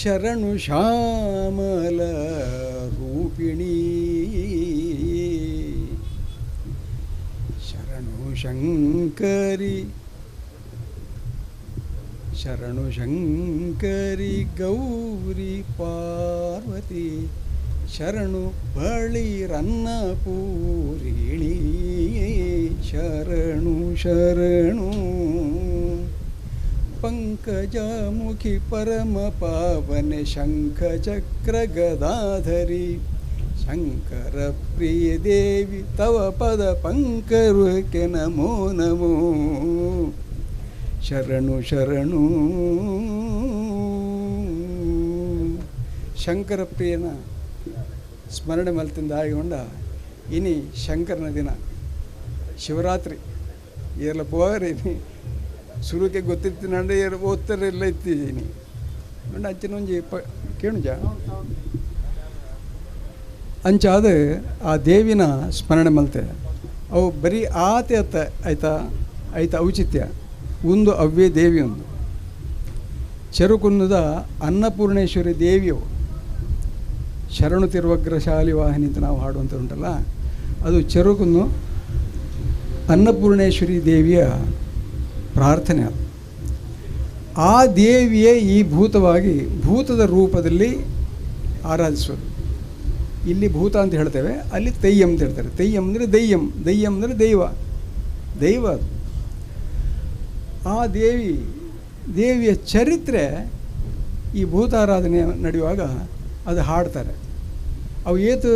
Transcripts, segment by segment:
ಶರಣು ಶ್ಯಾಮಲ ರೂಪಿಣಿ ಶರಣು ಶಂಕರಿ ಶರಣು ಶಂಕರಿ ಗೌರಿ ಪಾರ್ವತಿ ಶರಣು ಬಳಿರನ್ನ ಪೂರಿಣಿ ಶರಣು ಶರಣು ಪಂಕಜಮುಖಿ ಪರಮ ಪಾವನೆ ಶಂಖ ಚಕ್ರ ಗದಾಧರಿ ಶಂಕರ ಪ್ರಿಯ ದೇವಿ ತವ ಪದ ಪಂಕರುಕ್ಕೆ ನಮೋ ನಮೋ ಶರಣು ಶರಣು. ಶಂಕರ ಪ್ರಿಯನ ಸ್ಮರಣೆ ಮಲ್ತಿಂದ ಆಗಿಕೊಂಡ ಇನಿ ಶಂಕರನ ದಿನ ಶಿವರಾತ್ರಿ ಏರ್ಲ ಪೋವರೆ ಇನಿ ಸುರುಕೆ ಗೊತ್ತಿತ್ತಿನಂಡೆ ಏರ್ ಓದ್ತಾರೆ ಎಲ್ಲ ಇತ್ತೀನಿ ಅಂಡ ಅಂಚಿನ ಒಂಜಿ ಪ ಕೇಣುಜ ಅಂಚಾದ ಆ ದೇವಿನ ಸ್ಮರಣೆ ಮಲ್ತೆ ಅವು ಬರೀ ಆತೆ ಅತ್ತ ಆಯ್ತಾ ಆಯ್ತ ಔಚಿತ್ಯ ಒಂದು ಅವ್ವೇ ದೇವಿ ಒಂದು ಚೆರುಕುನ್ನದ ಅನ್ನಪೂರ್ಣೇಶ್ವರಿ ದೇವಿಯು ಶರಣು ತಿರುವಗ್ರಶಾಲಿ ವಾಹಿನಿ ಅಂತ ನಾವು ಹಾಡುವಂಥ ಉಂಟಲ್ಲ, ಅದು ಚೆರುಕುನ್ನು ಅನ್ನಪೂರ್ಣೇಶ್ವರಿ ದೇವಿಯ ಪ್ರಾರ್ಥನೆ. ಅದು ಆ ದೇವಿಯೇ ಈ ಭೂತವಾಗಿ ಭೂತದ ರೂಪದಲ್ಲಿ ಆರಾಧಿಸೋದು. ಇಲ್ಲಿ ಭೂತ ಅಂತ ಹೇಳ್ತೇವೆ, ಅಲ್ಲಿ ತೆಯ್ಯಂ ಅಂತ ಹೇಳ್ತಾರೆ. ತೆಯ್ಯಂ ಅಂದರೆ ದೆಯ್ಯಂ, ದೆಯ್ಯಂ ಅಂದರೆ ದೈವ, ದೈವ ಅದು. ಆ ದೇವಿ ದೇವಿಯ ಚರಿತ್ರೆ ಈ ಭೂತಾರಾಧನೆ ನಡೆಯುವಾಗ ಅದು ಹಾಡ್ತಾರೆ. ಅವು ಏತು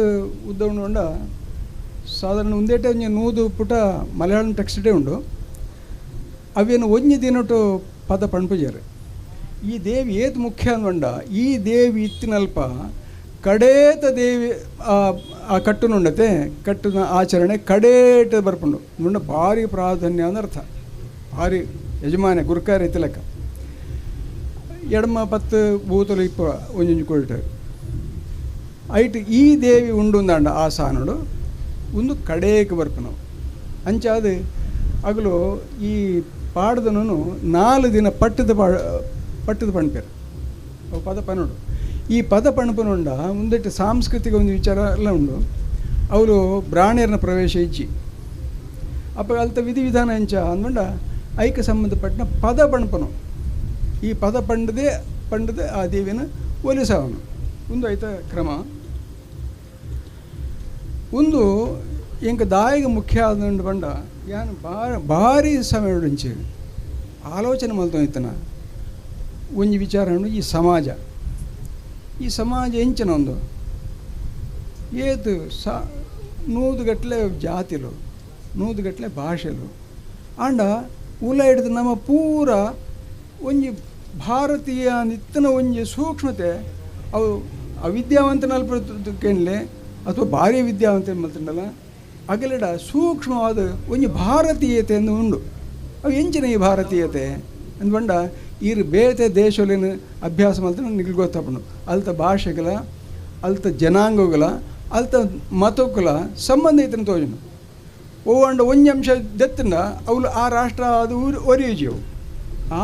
ಉದ್ದ ಉಂಡ ಸಾಧಾರಣ ಒಂದೇಟೆ ಒಂಜಿ 100 ಪುಟ ಮಲಯಾಳಂ ಟೆಕ್ಸ್ಟೇ ಉಂಡು. ಅವೇನು ಒಂಜಿ ದಿನಟು ಪದ ಪಣ್ಪುಜಾರು. ಈ ದೇವಿ ಏತು ಮುಖ್ಯ ಅಂದ್ಕೊಂಡ ಈ ದೇವಿ ಇತ್ತಿನಲ್ಪ ಕಡೇತ ದೇವಿ ಆ ಕಟ್ಟುನುಂಡತೆ ಕಟ್ಟಿನ ಆಚರಣೆ ಕಡೇಟ ಬರ್ಪುಂಡು ಉಂಡ ಭಾರಿ ಪ್ರಾಧಾನ್ಯ ಅಂದ ಅರ್ಥ. ಭಾರಿ ಯಜಮಾನ ಗುರುಕಾರ ಇತ್ತಲಕ್ಕ ಎಡಮ 10 ಭೂತಲು ಇಪ್ಪ ಒಂಜೊಂಜಿ ಕೊಳ್ಟು ಐಟ್ ಈ ದೇವಿ ಉಂಡುಂದಾಂಡ ಆ ಸಾನುಡು ಒಂದು ಕಡೇಕ್ ಬರ್ಪುನು. ಅಂಚಾದ ಅಗಲು ಈ ಪಾಡ್ದನು 4 ದಿನ ಪಟ್ಟದ ಪಟ್ಟದ ಪಣ್ಪೇರು ಅವು ಪದ ಪನುಡು. ಈ ಪದ ಪಣಪನುಂಡ ಒಂದಿಟ್ಟು ಸಾಂಸ್ಕೃತಿಕ ಒಂದು ವಿಚಾರ ಎಲ್ಲ ಉಂಡು. ಅವರು ಬ್ರಾಣ್ಯರನ ಪ್ರವೇಶ ಇಜ್ಜಿ ಅಪ್ಪ ಅಲ್ತ ವಿಧಿವಿಧಾನ ಎಂಚ ಅಂದ್ಕೊಂಡ ಐಕ ಸಂಬಂಧಪಟ್ಟ ಪದ ಪಣಪನು. ಈ ಪದ ಪಂಡದೆ ಪಂಡದೆ ಆ ದೇವಿನ ಒಲಿಸವನು ಒಂದು ಐತ ಕ್ರಮ. ಒಂದು ಎಂಕ ದಾಯಿಗೆ ಮುಖ್ಯ ಆದ ಬಂಡ ಯಾನು ಭಾರಿ ಸಮಯ ಆಲೋಚನೆ ಮಲ್ತೊಂದಿತ್ತನ ಒಂಜಿ ವಿಚಾರ ಈ ಸಮಾಜ, ಈ ಸಮಾಜ ಎಂಚಿನ ಒಂದು ಏತು 100 ಗಟ್ಟಲೆ ಜಾತಿಲು 100 ಗಟ್ಟಲೆ ಭಾಷೆಲು ಆಂಡ ಉಲ ಹಿಡಿದು ನಮ್ಮ ಪೂರ ಒಂಜಿ ಭಾರತೀಯ ನಿತ್ತನ ಒಂಜಿ ಸೂಕ್ಷ್ಮತೆ ಅವು ಅವಿದ್ಯಾವಂತನಲ್ಪ ಕೇಳಲೆ ಅಥವಾ ಭಾರಿ ವಿದ್ಯಾವಂತ ಮಲ್ತಂಡಲ್ಲ ಅಗಲಿಡ ಸೂಕ್ಷ್ಮವಾದ ಒಂಜಿ ಭಾರತೀಯತೆ ಎಂದು ಉಂಡು. ಅವು ಎಂಚಿನ ಈ ಭಾರತೀಯತೆ ಅಂದ್ಕೊಂಡ ಈರು ಬೇತೆ ದೇಶಲಿನ ಅಭ್ಯಾಸ ಮಲ್ತ ನಿಗ್ಲು ಗೊತ್ತಪ್ಪನು ಅಲ್ತ ಭಾಷೆಗಳ ಅಲ್ತ ಜನಾಂಗಗಳ ಅಲ್ತ ಮತಕ್ಕಲ ಸಂಬಂಧ ಐತನ ತೋಜನು. ಓ ಅಂಡ ಒಂಜಿ ಅಂಶ ದೆತ್ತಂಡ ಅವಳು ಆ ರಾಷ್ಟ್ರ ಅದು ಒರಿಯುಜಿಯವು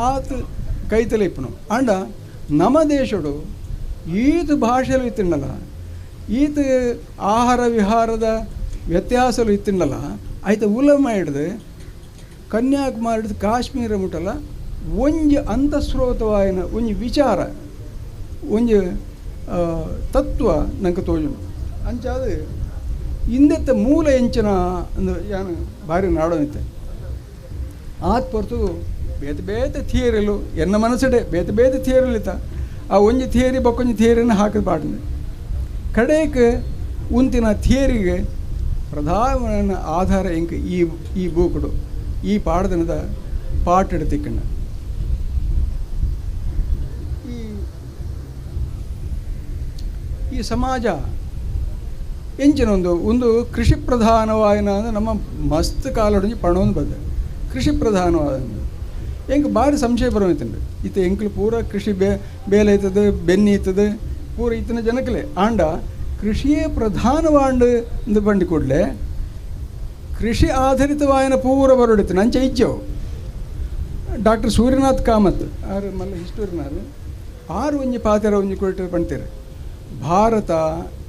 ಆತ ಕೈತಲೆ ಇಪ್ಪನು. ಅಂಡ ನಮ್ಮ ದೇಶಡು ಈತ ಭಾಷೆಲು ಇತ್ತಿಂಡಲ್ಲ, ಈತ ಆಹಾರ ವಿಹಾರದ ವ್ಯತ್ಯಾಸಲು ಇತ್ತಿಂಡಲ್ಲ, ಆಯ್ತ ಉಲಮ ಹಿಡ್ದು ಕನ್ಯಾಕುಮಾರಿ ಹಿಡ್ದು ಕಾಶ್ಮೀರ ಮುಟ್ಟಲ್ಲ ಒಂಜಿ ಅಂತಸ್ರೋತವಾಯಿನ ಒಂಜಿ ವಿಚಾರ ಒಂಜಿ ತತ್ವ ನಂಗೆ ತೋಜುಂಡು. ಅಂಚಾದ ಇಂದೆತ್ತ ಮೂಲ ಎಂಚಿನ ಅಂದು ಯಾನು ಭಾರಿ ನಾಡೋನಿತ್ತೆ ಆತ್ ಪೊರ್ತು ಬೇತೆ ಬೇತೆ ಥಿಯರಿಲು ಎನ್ನ ಮನಸ್ಸಡೆ ಬೇತೆ ಬೇತೆ ಥಿಯರಿಲಿತ್ತ ಆ ಒಂಜಿ ಥಿಯರಿ ಬಕ್ಕೊಂಜಿ ಥಿಯರಿನ ಹಾಕಿದ ಪಾಟನೆ ಕಡೆಗೆ ಉಂತಿನ ಥಿಯರಿಗೆ ಪ್ರಧಾನ ಆಧಾರ ಎಂಕ್ ಈ ಈ ಬೂಕುಡು ಈ ಪಾಡದನದ ಪಾಠ ತಿಕ್ಕಣ್ಣ. ಈ ಈ ಸಮಾಜ ಎಂಚಿನ ಒಂದು ಒಂದು ಕೃಷಿ ಪ್ರಧಾನವಾಯಿನ ಅಂದರೆ ನಮ್ಮ ಮಸ್ತ್ ಕಾಲೊಡಂಜಿ ಪಣೊಂದು ಬಂದ ಕೃಷಿ ಪ್ರಧಾನವಾದ ಎಂಕ್ ಭಾರಿ ಸಂಶಯ ಬರೋಯ್ತಂಡ್ರಿ. ಇತ್ತ ಎಂಕ್ಲು ಪೂರ ಕೃಷಿ ಬೇಲೆ ಐತದೆ ಬೆನ್ನಿ ಐತದೆ ಪೂರ ಇತ್ತಿನ ಜನಕಲೆ ಆಂಡ ಕೃಷಿಯೇ ಪ್ರಧಾನವಾಂಡ್ ಅಂದು ಬಂಡಿ ಕೂಡಲೇ ಕೃಷಿ ಆಧಾರಿತವಾಯನ ಪೂರ ಬರೋಡಿತ್ತು ನಂಚೆ ಇಜ್ಜವು. ಡಾಕ್ಟರ್ ಸೂರ್ಯನಾಥ್ ಕಾಮತ್ ಆರು ಮಲ್ಲ ಹಿಸ್ಟೋರಿನಾರು ಆರು ಒಂಜಿ ಪಾತೆರ ಒಂಜಿ ಕೊಟ್ಟು ಪಣ್ತೇರೆ ಭಾರತ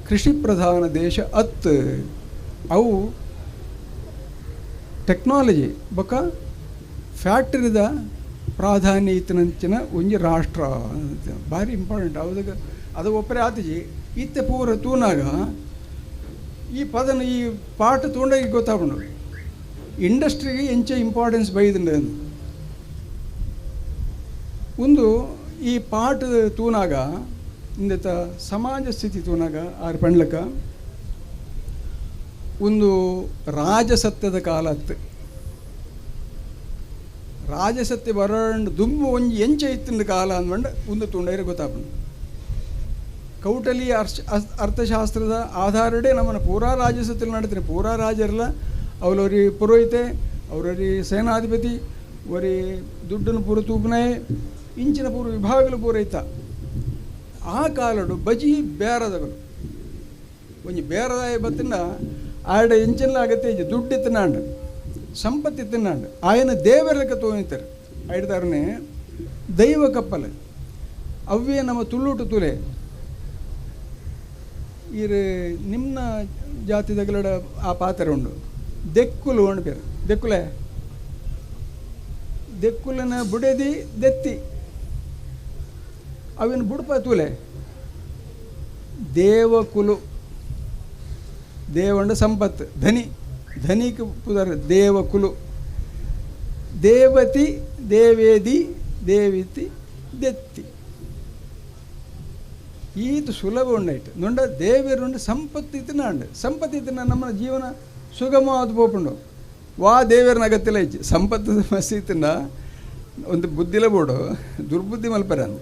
ಕೃಷಿ ಪ್ರಧಾನ ದೇಶ ಅತ್ತು ಅವು ಟೆಕ್ನಾಲಜಿ ಬೊಕ ಫ್ಯಾಕ್ಟರಿದ ಪ್ರಾಧಾನ್ಯ ಇತ್ತಿನಂಚಿನ ಒಂಜಿ ರಾಷ್ಟ್ರ ಭಾರಿ ಇಂಪಾರ್ಟೆಂಟ್ ಅದಕ್ಕೆ ಅದು ಒಪ್ಪರೆ ಆತಿಜಿ ಇತ್ತೆ ಪೂರ ತೂನಾಗ ಈ ಪದನ ಈ ಪಾಠ ತೂಂಡಾಗ ಗೊತ್ತಾಪುಂಡು ಇಂಡಸ್ಟ್ರಿಗೆ ಎಂಚ ಇಂಪಾರ್ಟೆನ್ಸ್ ಬೈದುಂಡು ಒಂದು ಈ ಪಾಠ ತೂನಾಗ ಇಂದೆತ ಸಮಾಜ ಸ್ಥಿತಿ ತೂನಾಗ ಆರು ಪಂಡ್ಲಕ ಒಂದು ರಾಜಸತ್ಯದ ಕಾಲ ಅತ್ತು ರಾಜಸತ್ಯ ಬರಂಡು ದುಂಬು ಒಂಜಿ ಎಂಚ ಇತ್ತಿನ ಕಾಲ ಅಂದ್ಕೊಂಡು ಒಂದು ತುಂಡೈರೆ ಗೊತ್ತಾಪುಂಡು ಕೌಟಲಿ ಅರ್ಥಶಾಸ್ತ್ರದ ಆಧಾರಡೇ ನಮ್ಮನ್ನು ಪೂರಾ ರಾಜಸತ್ಯ ನಡೀತಾರೆ ಪೂರಾ ರಾಜರಲ್ಲ ಅವರವರಿ ಪುರೋಹಿತೆ ಅವರವರಿ ಸೇನಾಧಿಪತಿ ಒರಿ ದುಡ್ಡನ್ನು ಪೂರ ತೂಪನೆ ಇಂಚಿನ ಪೂರ್ವ ವಿಭಾಗಗಳು ಪೂರೈತ ಆ ಕಾಲಡು ಬಜಿ ಬೇರದಗಳು ಒಂಜಿ ಬೇರದಾಯ ಬತ್ತಿನ ಆಡ ಇಂಚಿನ ಆಗತ್ತೆ ದುಡ್ಡು ತಿನ್ನಾಂಡು ಸಂಪತ್ತಿ ತಿನ್ನಾಂಡು ಆಯನ ದೇವರಕ್ಕೆ ತೋನಿತಾರೆ ಆಯ್ತಾರನೆ ದೈವ ಕಪ್ಪಲೆ ಅವೇ ನಮ್ಮ ತುಳ್ಳುಟು ತುಲೆ ಈರು ನಿಮ್ನ ಜಾತಿದಗಲಡ ಆ ಪಾತ್ರ ಉಂಡು ದೆಕ್ಕುಲು ಉಂಡು ಪೇರು ದೆಕ್ಕುಲೆ ದೆಕ್ಕುಲನ ಬುಡೆದಿ ದೆತ್ತಿ ಅವಿನ ಬುಡಪ ತೂಲೆ ದೇವಕುಲು ದೇವಂಡ ಸಂಪತ್ತು ಧನಿ ಧನಿಗೆ ಪುದರ್ ದೇವಕುಲು ದೇವತಿ ದೇವೇದಿ ದೇವಿತಿ ದೆತ್ತಿ ಈತ ಸುಲಭ ಉಂಡೈಟ್ ನೊಂಡ ದೇವರುಂಡು ಸಂಪತ್ತು ಇತ್ತಿನಾಂಡು ಸಂಪತ್ತು ಇತ್ತಿನ ನಮ್ಮ ಜೀವನ ಸುಗಮವಾದ ಪೋಪುಂಡು ವಾ ದೇವರನ ಅಗತ್ಯಲ ಇಜ್ಜಿ ಸಂಪತ್ತು ಮಸ್ತ್ ಇತ್ತಿನ ಒಂದು ಬುದ್ಧಿಲ ಬೋಡು ದುರ್ಬುದ್ಧಿ ಮಲ್ಪರ ಅಂದ್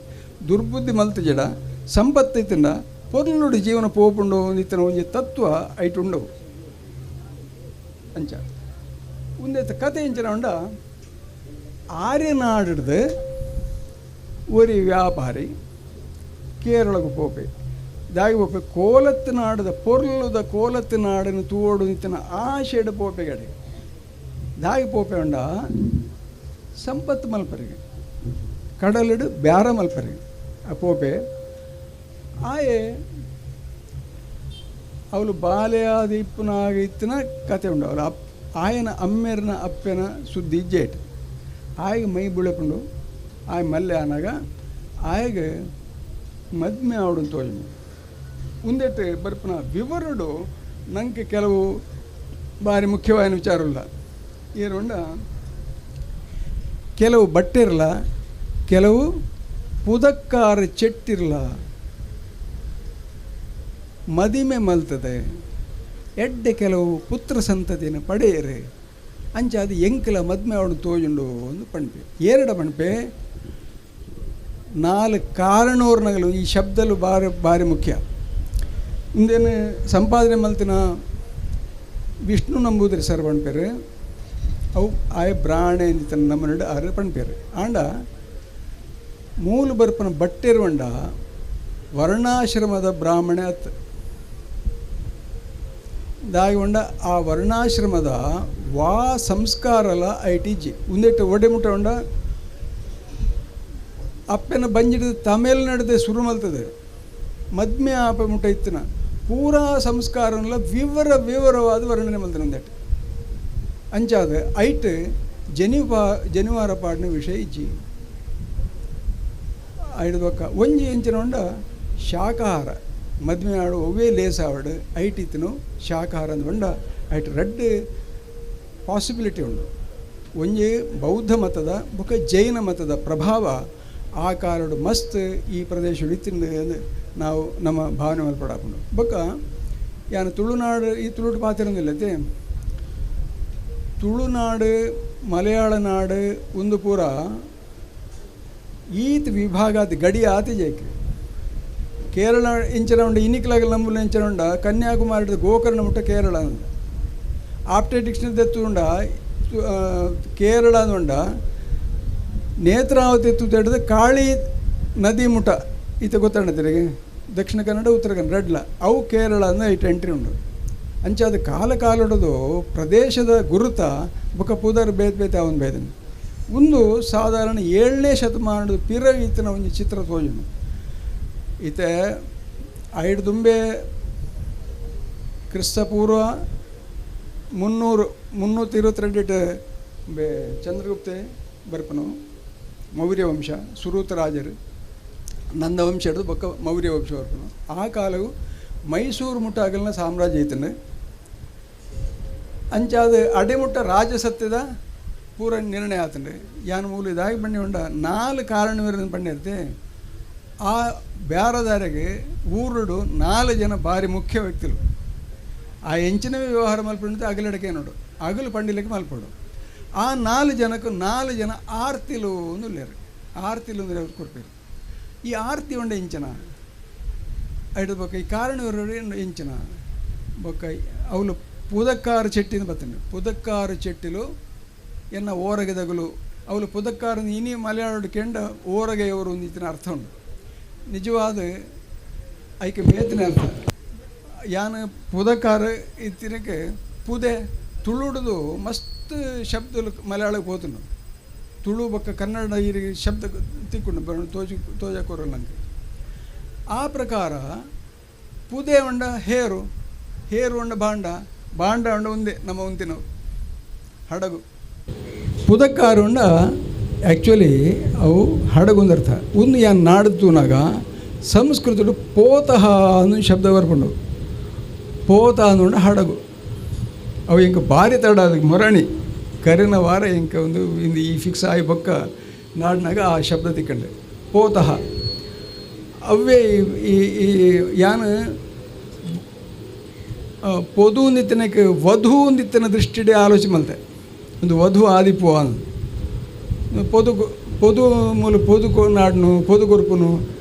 ದುರ್ಬುದ್ಧಿ ಮಲ್ತು ಜಡ ಸಂಪತ್ತು ಇತ್ತಿನ ಪೊರ್ಲುಡು ಜೀವನ ಪೋಪುಂಡು ಇತ್ತಿನ ಒಂಜಿ ತತ್ವ ಐಟುಂಡು ಅಂಚ ಒಂದೈತ ಕತೆ ಇಂಚಿನ ಉಂಡ ಆರ್ಯನಾಡಿಡ್ದು ಒರಿ ವ್ಯಾಪಾರಿ ಕೇರಳಕ್ಕೆ ಪೋಪೆ ದಾಗಿ ಪೋಪೆ ಕೋಲತ್ತು ನಾಡದ ಪೊರ್ಲುದ ಕೋಲತ್ತು ನಾಡನ್ನು ತೋಡು ನಿತ್ತಿನ ಆಶೆಡ್ ಪೋಪೆಗಡೆ ದಾಗಿ ಪೋಪೆ ಉಂಡ ಸಂಪತ್ತು ಮಲ್ಪರಿಗೆ ಕಡಲಿಡು ಬ್ಯಾರ ಮಲ್ಪರಿಗೆ ಆ ಪೋಪೆ ಆಯೆ ಅವಳು ಬಾಲೆಯಾದ ಇಪ್ಪನಾಗ ಇತ್ತಿನ ಕತೆ ಉಂಡು ಅವಳು ಅಪ್ ಆಯನ ಅಮ್ಮೆರ್ನ ಅಪ್ಪೆನ ಸುದ್ದಿ ಇಜ್ಜೇಟ್ ಆಯಗೆ ಮೈ ಬುಳೆಪುಂಡು ಆಯ ಮಲ್ಲೆ ಆನಾಗ ಆಯಗೆ ಮದ್ಮೆ ಆವಡು ತೋಜಿ ಉಂದೆಟ್ ಬರ್ಪನ ವಿವರಡು ನಂಗೆ ಕೆಲವು ಭಾರಿ ಮುಖ್ಯವಾದ ವಿಚಾರಲ್ಲ ಏನುಂಡ ಕೆಲವು ಬಟ್ಟೆರಲ್ಲ ಕೆಲವು ಪುದಕ್ಕಾರ ಚೆಟ್ಟಿರಲ್ಲ ಮದಿಮೆ ಮಲ್ತದೆ ಎಡ್ಡೆ ಕೆಲವು ಪುತ್ರ ಸಂತತಿಯನ್ನು ಪಡೆಯರು ಅಂಚ ಅದು ಎಂಕಲ ಮದ್ಮೆ ಅವನು ತೋಜುಂಡು ಒಂದು ಪಣಪೆ ಏರಡ ಪಣಪೆ ನಾಲ್ಕು ಕಾರಣೋರ್ನಗಲು ಈ ಶಬ್ದಲು ಭಾರಿ ಭಾರಿ ಮುಖ್ಯ ಇಂದೇನು ಸಂಪಾದನೆ ಮಲ್ತಿನ ವಿಷ್ಣು ನಂಬುದ್ರಿ ಸರ್ ಪಣ್ಪೇರು ಅವು ಆಯ ಬ್ರಾಣೆ ಅಂದಿತನ ನಮ್ಮ ಆರು ಪಣ್ಪೇರು ಆಂಡ ಮೂಲು ಬರ್ಪನ ಬಟ್ಟೆರುವಂಡ ವರ್ಣಾಶ್ರಮದ ಬ್ರಾಹ್ಮಣೆ ಅತ್ ದಾಗಿ ಉಂಡ ಆ ವರ್ಣಾಶ್ರಮದ ವಾ ಸಂಸ್ಕಾರಲ I T G ಉಂದೆಟ್ಟು ಒಡೆ ಮುಟ್ಟ ಉಂಡ ಅಪ್ಪನ ಬಂಜಿಡಿದ ತಮಿಳ್ನಾಡದೆ ಶುರು ಮಲ್ತದೆ ಮದ್ಮೆ ಆಪ ಮುಟ್ಟ ಇತ್ತಿನ ಪೂರಾ ಸಂಸ್ಕಾರನೆಲ್ಲ ವಿವರ ವಿವರವಾದ ವರ್ಣನೆ ಮಲ್ತನ ಉಂದೆಟ್ಟು ಅಂಚಾದ ಐಟ್ ಜನಿವಾರ ಪಾಡಿನ ವಿಷಯ ಇಜ್ಜಿ ಐದು ಬೊಕ್ಕ ಒಂಜಿ ಎಂಚಿನ ಉಂಡ ಶಾಕಾಹಾರ ಮದ್ಮೆ ಆಡು ಒವ್ವೇ ಲೇಸ್ ಆವಡು ಐಟ್ ಇತ್ತನು ಶಾಕಾಹಾರ ಅಂದ್ ಉಂಡ ಐಟ್ ರಡ್ಡ್ ಪಾಸಿಬಿಲಿಟಿ ಉಂಡು ಒಂಜಿ ಬೌದ್ಧ ಮತದ ಬೊಕ್ಕ ಜೈನ ಮತದ ಪ್ರಭಾವ ಆ ಕಾಲಡು ಮಸ್ತ್ ಈ ಪ್ರದೇಶ ಇತ್ತಿಂದು ನಾವು ನಮ್ಮ ಭಾವನೆ ಮಲ್ಪಡಾಪುಂಡು ಬೊಕ್ಕ ಯಾನು ತುಳುನಾಡು ಈ ತುಳುಟು ಪಾತಿರಂದಿಲ್ಲತೆ ತುಳುನಾಡು ಮಲಯಾಳ ನಾಡು ಒಂದು ಪೂರ ಈತ್ ವಿಭಾಗ ಗಡಿ ಆತಿಜೇಕ್ ಕೇರಳ ಇಂಚಿನ ಉಂಡು ಇನಿಕ್ಲಾಗಲ್ ನಂಬುಲ ಇಂಚಿನ ಉಂಡ ಕನ್ಯಾಕುಮಾರಿ ಗೋಕರ್ಣ ಮುಟ್ಟ ಕೇರಳ ಅಂದ ಆಪ್ಟೆ ಡಿಕ್ಷನರಿ ದೆತ್ತುಂಡ ಕೇರಳ ಅಂದುಂಡ ನೇತ್ರಾವತಿ ತುದೇಡ್ದು ಕಾಳಿ ನದಿ ಮುಟ ಈತ ಗೊತ್ತಣ್ಣ ತಿರುಗಿ ದಕ್ಷಿಣ ಕನ್ನಡ ಉತ್ತರ ಕನ್ನಡ ರಡ್ಲ ಅವು ಕೇರಳ ಅಂದ ಇಟ್ಟು ಎಂಟ್ರಿ ಉಂಡು ಅಂಚ ಅದು ಕಾಲ ಕಾಲೊಡದು ಪ್ರದೇಶದ ಗುರುತ ಬೊಕ ಪುದರ್ ಬೇತ್ ಬೇತೆ ಅವನು ಬೇದನೆ ಒಂದು ಸಾಧಾರಣ 7ನೇ ಶತಮಾನದ ಪಿರವಿತ್ತಿನ ಒಂದು ಚಿತ್ರ ತೋಜುನು. ಇತ್ತೆ ಐಡ್ ದುಂಬೆ ಕ್ರಿಸ್ತಪೂರ್ವ 300 322 ಬೆ ಚಂದ್ರಗುಪ್ತೆ ಬರ್ಪನು ಮೌರ್ಯ ವಂಶ ಸುರೂತ ರಾಜರು ನಂದ ವಂಶ ಹಿಡಿದು ಬೊಕ್ಕ ಮೌರ್ಯ ವಂಶ ಬರ್ಪನು. ಆ ಕಾಲವು ಮೈಸೂರು ಮುಟ್ಟ ಆಗಲಿನ ಸಾಮ್ರಾಜ್ಯ ಐತಂಡು. ಅಂಚಾದ ಅಡೆಮುಟ್ಟ ರಾಜಸತ್ಯದ ಪೂರ ನಿರ್ಣಯ ಆತಂಡು. ಯಾನ್ ಮೂಲ ಇದಾಗಿ ಬಣ್ಣಿ ಉಂಡ 4 ಕಾರಣವಿರ ಪಂಡಿರ್ತೆ. ಆ ಬ್ಯಾರದಾರಿಗೆ ಊರುಡು 4 ಜನ ಭಾರಿ ಮುಖ್ಯ ವ್ಯಕ್ತಿಲು. ಆ ಎಂಚಿನ ವ್ಯವಹಾರ ಮಲ್ಪಂಡಿದ್ದು ಅಗಲಡಕೆ ನೋಡು ಅಗಲು ಪಂಡಿಲಕ್ಕೆ ಮಲ್ಪಡು. ಆ 4 ಜನಕ್ಕೂ 4 ಜನ ಆರ್ತಿಲು ಅಂದುಲ್ಲೇರು. ಆರ್ತಿಲು ಅಂದರೆ ಅವ್ರು ಕೊಡ್ಪೇರು. ಈ ಆರ್ತಿ ಉಂಡ ಇಂಚನ ಐಡು ಬೊಕ್ಕ ಈ ಕಾರಣವರು ಇಂಚನ ಬೊಕ್ಕ ಅವಳು ಪುದಕ್ಕಾರು ಚೆಟ್ಟಿನ ಬತ್ತಂಡು. ಪುದಕ್ಕಾರು ಚೆಟ್ಟಿಲು ಎನ್ನ ಓರಗೆದಗಲು ಅವಳು ಪುದಕ್ಕಾರು ಇನಿ ಮಲಯಾಳಡು ಕೆಂಡ ಓರಗೆಯವರು ಒಂದು ಅರ್ಥ ಉಂಟು. ನಿಜವಾದ ಐಕೆ ಬೇತನೆ ಅರ್ಥ. ಯಾನ್ ಪುದಕ್ಕಾರ ಇತ್ತಿನಕ್ಕೆ ಪುದೆ ತುಳುಡುದು ಮಸ್ತ್ ಶಬ್ದ ಮಲಯಾಳಕ್ಕೆ ಹೋತನು. ತುಳು ಬೊಕ್ಕ ಕನ್ನಡ ಈ ಶಬ್ದ ತಿಕ್ಕೊಂಡು ತೋಜ ತೋಜ ನಂಗೆ. ಆ ಪ್ರಕಾರ ಪುದೆ ಉಂಡ ಹೇರು, ಹೇರು ಉಂಡ ಬಾಂಡ, ಬಾಂಡ ಉಂಡ ಒಂದೇ ನಮ್ಮ ಉಂತಿನವು ಹಡಗು. ಪುದಕ್ಕಾರು ಉಂಡ ಆ್ಯಕ್ಚುಲಿ ಅವು ಹಡಗು ಅರ್ಥ. ಒಂದು ಯಾನ್ ನಾಡ್ತೂನಾಗ ಸಂಸ್ಕೃತಡು ಪೋತಃ ಅನ್ನೋ ಶಬ್ದ ಬರ್ಕೊಂಡು ಪೋತ ಅಂದುಂಡ ಹಡಗು. ಅವು ಇಂಕ ಭಾರಿ ತಡ ಅದಕ್ಕೆ ಮೊರಣಿ ಕರಿನ ವಾರ ಇಂಕ ಒಂದು ಇಂದು ಈ ಫಿಕ್ಸ್ ಆಯಿ ಬೊಕ್ಕ ನಾಡಿನಾಗ ಆ ಶಬ್ದ ತಿಕ್ಕಂಡೆ ಪೋತಃ. ಅವೇ ಈ ಈ ಯಾನ್ ಪೊದು ನಿತ್ತನಕ್ಕೆ ವಧು ನಿತ್ತನ ದೃಷ್ಟಿಡೆ ಆಲೋಚನೆ ಮಲ್ತೆ. ಒಂದು ವಧು ಆದಿಪು ಅನ್ ಪೊದು ಪೊದು ಮೂಲ ಪೊದು ನಾಡ್ನು ಪೊದು ಕೊರ್ಪುನು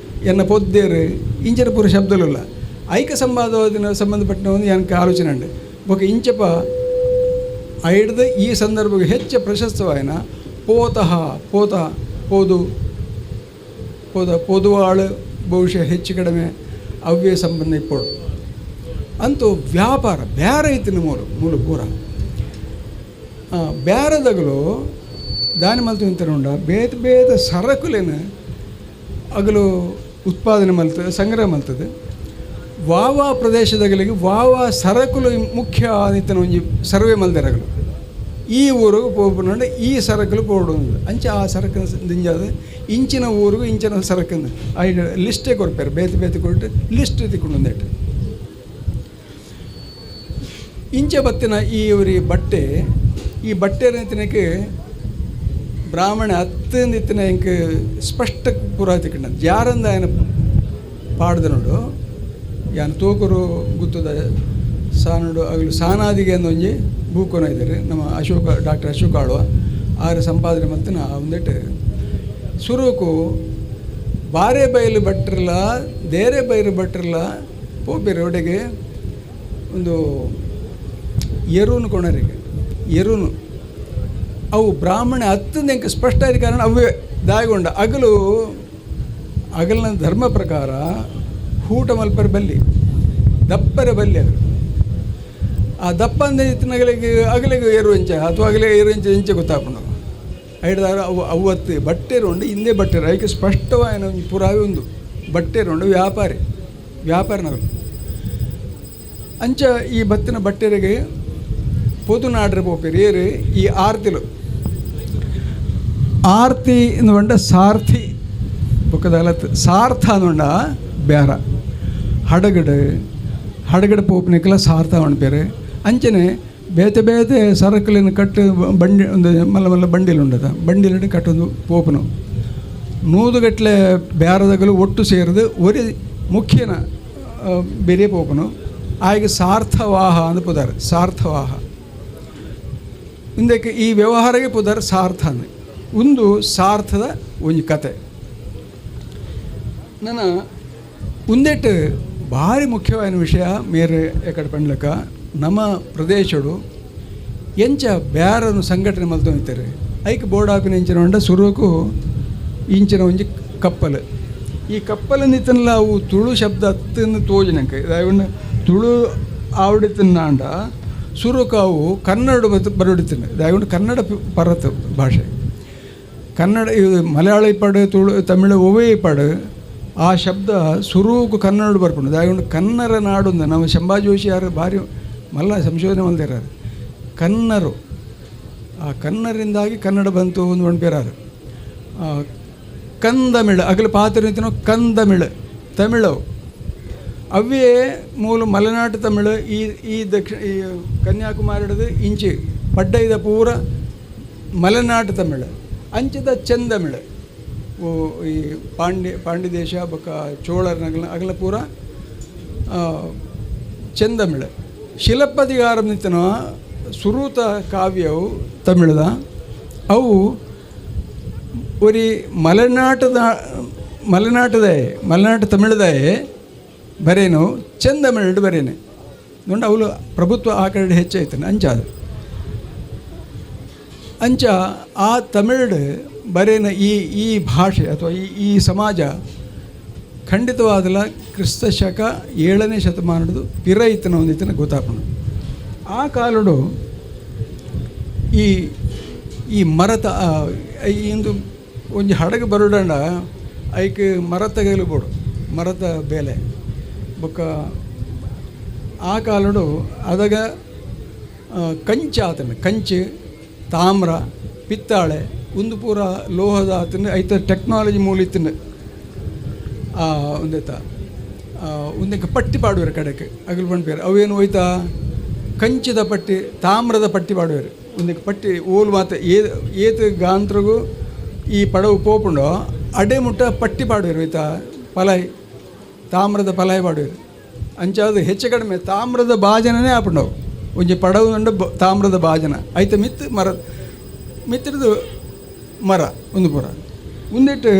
ಎನ್ನ ಪೊದ್ದೇರು ಇಂಚರ ಪೂರ ಶಬ್ದಲಿಲ್ಲ. ಐಕ ಸಂವಾದದ ಸಂಬಂಧಪಟ್ಟ ಒಂದು ಏನಕ್ಕೆ ಆಲೋಚನೆ ಉಂಡು. ಬೊಕ ಇಂಚಪ ಐಡ್ದ ಈ ಸಂದರ್ಭಕ್ಕೆ ಹೆಚ್ಚು ಪ್ರಶಸ್ತವಾಯನ ಪೋತಃ ಪೋತ ಪೋದು ಪೋದ ಪೊದುವಾಳು ಬಹುಶಃ ಹೆಚ್ಚು ಕಡಿಮೆ ಅವ್ಯ ಸಂಬಂಧ ಇಪ್ಪೋಡು. ಅಂತೂ ವ್ಯಾಪಾರ ಬೇರೆ ಐತಿನ ಮೂಲ ಮೂಲ ಪೂರ ಬೇರೆದಗಲು ದಾನಿ ಮಲ್ತು ಇಂತರ ಉಂಡ ಬೇತೆ ಬೇತೆ ಸರಕುಲೇನು ಅಗಲು ಉತ್ಪಾದನೆ ಮಲ್ತದೆ ಸಂಗ್ರಹ ಮಲ್ತದೆ. ವಾವಾ ಪ್ರದೇಶದಗಲಿಗೆ ವಾವಾ ಸರಕುಲು ಮುಖ್ಯ ಆದಿತ್ತನ ಒಂಜಿ ಸರ್ವೆ ಮಲ್ದೆರಗಲು ಈ ಊರಿಗೆ ಪೋಪುನಂಡ ಈ ಸರಕುಲು ಪೋಡು ಅಂಚ ಆ ಸರಕು ದಿಂಜಾದ ಇಂಚಿನ ಊರಿಗೂ ಇಂಚಿನ ಸರಕು I ಲಿಸ್ಟೇ ಕೊರ್ಪೇರು ಬೇತೆ ಬೇತೆ ಕೊಟ್ಟು ಲಿಸ್ಟ್ ತಿಕ್ಕೊಂಡು ಇಂಚ ಬತ್ತಿನ ಈ ಊರಿ ಬಟ್ಟೆ ಈ ಬಟ್ಟೆ ತಿನ್ನಕ್ಕೆ ಬ್ರಾಹ್ಮಣ ಅತ್ತಂದಿತ್ತಿನ ಇಂಕ ಸ್ಪಷ್ಟ ಪೂರ ತಿಕ್ಕಂಡ ಯಾರಂದ ఆయన ಪಾಡ್ದ ನೋಡು ಯಾನ್ ತೋಕರು ಗುತ್ತದ ಸಾನುಡು ಅಗಲು ಸಾನಾದಿಗೆ ಅಂದೊಂಜಿ ಬೂಕೊನ ಇದ್ದಾರೆ ನಮ್ಮ ಅಶೋಕ ಡಾಕ್ಟರ್ ಅಶೋಕ ಆಳ್ವ ಆರು ಸಂಪಾದನೆ ಮತ್ತು ನಾ ಒಂದಿಟ್ಟು ಸುರುಕು ಬಾರೆ ಬಯಲು ಬಟ್ಟಿರಲ್ಲ ದೇರೆ ಬಯಲು ಬಟ್ಟಿರಲ್ಲ ಪೋಪೇರು ಒಡೆಗೆ ಒಂದು ಎರುನು ಕೊಣರಿಗೆ ಎರುನು ಅವು ಬ್ರಾಹ್ಮಣ ಅತ್ತಂದ ಎಂಕ ಸ್ಪಷ್ಟ ಆದ ಕಾರಣ ಅವೇ ದಾಯಗೊಂಡ ಅಗಲು ಅಗಲಿನ ಧರ್ಮ ಪ್ರಕಾರ ಊಟ ಮಲ್ಪರೆ ಬಲ್ಲಿ ದಪ್ಪರೆ ಬಲ್ಲಿ ಅಗಲು ಆ ದಪ್ಪ ಅಂದ ಇತ್ತಿನಗಲಿಗೆ ಅಗಲಿಗೆ ಏರು ಇಂಚ ಅಥವಾ ಅಗಲಿಗೆ ಏರು ಇಂಚ ಇಂಚೆ ಗೊತ್ತಾಪುಂಡು ಐಡ್ದಾರ ಅವು ಅವತ್ತು ಬಟ್ಟೆರುಂಡು ಹಿಂದೆ ಬಟ್ಟೆರು ಐಕೆ ಸ್ಪಷ್ಟವಾದ ಒಂಜಿ ಪುರಾವೆ ಒಂದು ಬಟ್ಟೆರುಂಡು ವ್ಯಾಪಾರಿ ವ್ಯಾಪಾರನಗಲು ಅಂಚ ಈ ಬತ್ತಿನ ಬಟ್ಟೆರಿಗೆ ಪೊದು ನಾಡ್ರೆ ಪೋಪೇರು ಏರು ಈ ಆರ್ತಿಲು ಆರ್ತಿ ಎನ್ನುವಂಡ ಸಾರ್ಥಿ ಬೊಕ್ಕದಲತ್ ಸಾರ್ಥ ಅನ್ನುಂಡ ಬ್ಯಾರ ಹಡಗಡು ಹಡಗಡು ಪೋಪನಿಕಲ ಸಾರ್ಥ ಪೇರು ಅಂಚನೆ ಬೇತೆ ಬೇತೆ ಸರಕುಲಿನ ಕಟ್ಟು ಬಂಡಿ ಒಂದು ಮಲ್ಲ ಮಲ್ಲ ಬಂಡಿಲು ಉಂಡದ ಬಂಡಿಲು ಕಟ್ಟೊಂದು ಪೋಪನು ನೂದುಗಟ್ಟಲೆ ಬ್ಯಾರದಗಲು ಒಟ್ಟು ಸೇರಿದು ಒರಿ ಮುಖ್ಯನ ಬೇರೆ ಪೋಪನು ಆಯ್ಗೆ ಸಾರ್ಥವಾಹ ಅಂದ್ ಪುದಾರ್ ಸಾರ್ಥವಾಹ ಇಂದಕ್ಕೆ ಈ ವ್ಯವಹಾರಕ್ಕೆ ಪುದಾರ್ ಸಾರ್ಥ ಅಂದ ಒಂದು ಸಾರ್ಥದ ಒಂಜಿ ಕತೆ ನನ್ನ ಉಂದೆಟ್ಟು ಭಾರಿ ಮುಖ್ಯವಾದ ವಿಷಯ ಮೇರೆ ಎಕಡೆ ಪಂಡ್ಲಕ ನಮ್ಮ ಪ್ರದೇಶಡು ಎಂಚ ಬ್ಯಾರನ್ನು ಸಂಘಟನೆ ಮಲ್ತೊಂದಿತ್ತಾರೆ ಐಕ್ ಬೋರ್ಡ್ ಆಪಿನ ಇಂಚಿನ ಉಂಡ ಸುರುಕು ಇಂಚಿನ ಒಂಜಿ ಕಪ್ಪಲು ಈ ಕಪ್ಪಲು ನಿತ್ತನಲ್ಲ ಅವು ತುಳು ಶಬ್ದ ಅತ್ತನ್ನು ತೋಜಿನಂಕ ಇದಾವನ್ನ ತುಳು ಆವಡಿತನ್ನಾಂಡ ಸುರುಕು ಅವು ಕನ್ನಡ ಬರುಡಿತನ ಇದಾಗುಂಡು ಕನ್ನಡ ಪರತ್ ಭಾಷೆ ಕನ್ನಡ ಇದು ಮಲಯಾಳ ಇಪ್ಪಡು ತುಳು ತಮಿಳು ಒವೇ ಇಪ್ಪಡು ಆ ಶಬ್ದ ಸುರೂಕು ಕನ್ನಡ ಬರ್ಪುಂಡು. ದಾಯೆಗುಂಡು ಕನ್ನರ ನಾಡುಂದು ನಮ್ಮ ಶಂಭಾ ಜೋಶಿ ಯಾರು ಭಾರಿ ಮಲ್ಲ ಸಂಶೋಧನೆ ಮಲ್ದಿರಾರು. ಕನ್ನರು ಆ ಕನ್ನರಿಂದಾಗಿ ಕನ್ನಡ ಬಂತು ಒಂದು ಪಣ್ಪೇರಾರು. ಕಂದಮಿಳು ಅಗಲು ಪಾತ್ರ ನಿಂತಿನೋ ಕಂದಮಿಳು ತಮಿಳವು ಅವೇ ಮೂಲ ಮಲೆನಾಡು ತಮಿಳು. ಈ ಈ ದಕ್ಷಿಣ ಈ ಕನ್ಯಾಕುಮಾರಿಡದು ಇಂಚಿ ಪಡ್ಡೈದ ಪೂರ ಮಲೆನಾಡು ತಮಿಳು, ಅಂಚದ ಚೆಂದಮಿಳು. ಓ ಈ ಪಾಂಡ್ಯ ಪಾಂಡ್ಯ ದೇಶ ಬೊಕ್ಕ ಚೋಳರ್ನಗಲ ಅಗಲ ಪೂರ ಚೆಂದಮಿಳು. ಶಿಲಪ್ಪದಿಗಾರ ನಿಂತನೋ ಸುರೂತ ಕಾವ್ಯವು ತಮಿಳದ ಅವು ಒರಿ ಮಲೆನಾಟದ ಮಲೆನಾಟದೇ ಮಲೆನಾಟ ತಮಿಳದೇ ಬರೇನು ಚೆಂದಮಿಳು ಬರೇನೆ ನೋಡ ಅವಳು ಪ್ರಭುತ್ವ ಆ ಕಡೆ ಹೆಚ್ಚಾಯ್ತಾನೆ ಅಂಚಾದ ಅಂಚ ಆ ತಮಿಳು ಬರೇನ ಈ ಈ ಭಾಷೆ ಅಥವಾ ಈ ಈ ಸಮಾಜ ಖಂಡಿತವಾದಲ ಕ್ರಿಸ್ತ ಶಕ 7ನೇ ಶತಮಾನದ ಪಿರ ಇತ್ತನ ಒಂದಿತ್ತನ ಗೊತ್ತಾಪಣ. ಆ ಕಾಲಡು ಈ ಈ ಮರತ ಇಂದು ಒಂಜಿ ಹಡಗು ಬರುಡಂಡ ಐಕ್ ಮರತ ಬೋಡು ಮರತ ಬೇಲೆ ಬೊಕ್ಕ ಆ ಕಾಲಡು ಅದಾಗ ಕಂಚು ಆತನ ಕಂಚು ತಾಮ್ರ ಪಿತ್ತಾಳೆ ಒಂದು ಪೂರ ಲೋಹದ ಆತನ ಐತ ಟೆಕ್ನಾಲಜಿ ಮೂಲ ಇತ್ತನ ಒಂದೈತ ಒಂದಕ್ಕೆ ಪಟ್ಟಿ ಪಾಡುವರು ಕಡೆಗೆ ಅಗಲು ಪಣ್ಪೇರು ಅವೇನು ಹೋಯ್ತಾ ಕಂಚಿದ ಪಟ್ಟಿ ತಾಮ್ರದ ಪಟ್ಟಿ ಪಾಡುವರು ಒಂದಕ್ಕೆ ಪಟ್ಟಿ ಓಲು ಮಾತ ಏತು ಗಾಂತ್ರಗೂ ಈ ಪಡವು ಪೋಪುಂಡೋ ಅಡೆ ಮುಟ್ಟ ಪಟ್ಟಿ ಪಾಡುವರು ಹೋಯ್ತಾ ಪಲಾಯಿ ತಾಮ್ರದ ಪಲಾಯಿ ಪಾಡುವರು ಅಂಚಾದ ಹೆಚ್ಚು ಕಡಿಮೆ ತಾಮ್ರದ ಬಾಜನನೇ ಆಪುಂಡವು ಒಂಜಿ ಪಡವು ಉಂಡು ತಾಮ್ರದ ಬಾಜನ ಐತ ಮಿತ್ತು ಮರ ಮಿತ್ರದು ಮರ ಒಂದು ಪೂರ ಒಂದಿಟ್ಟು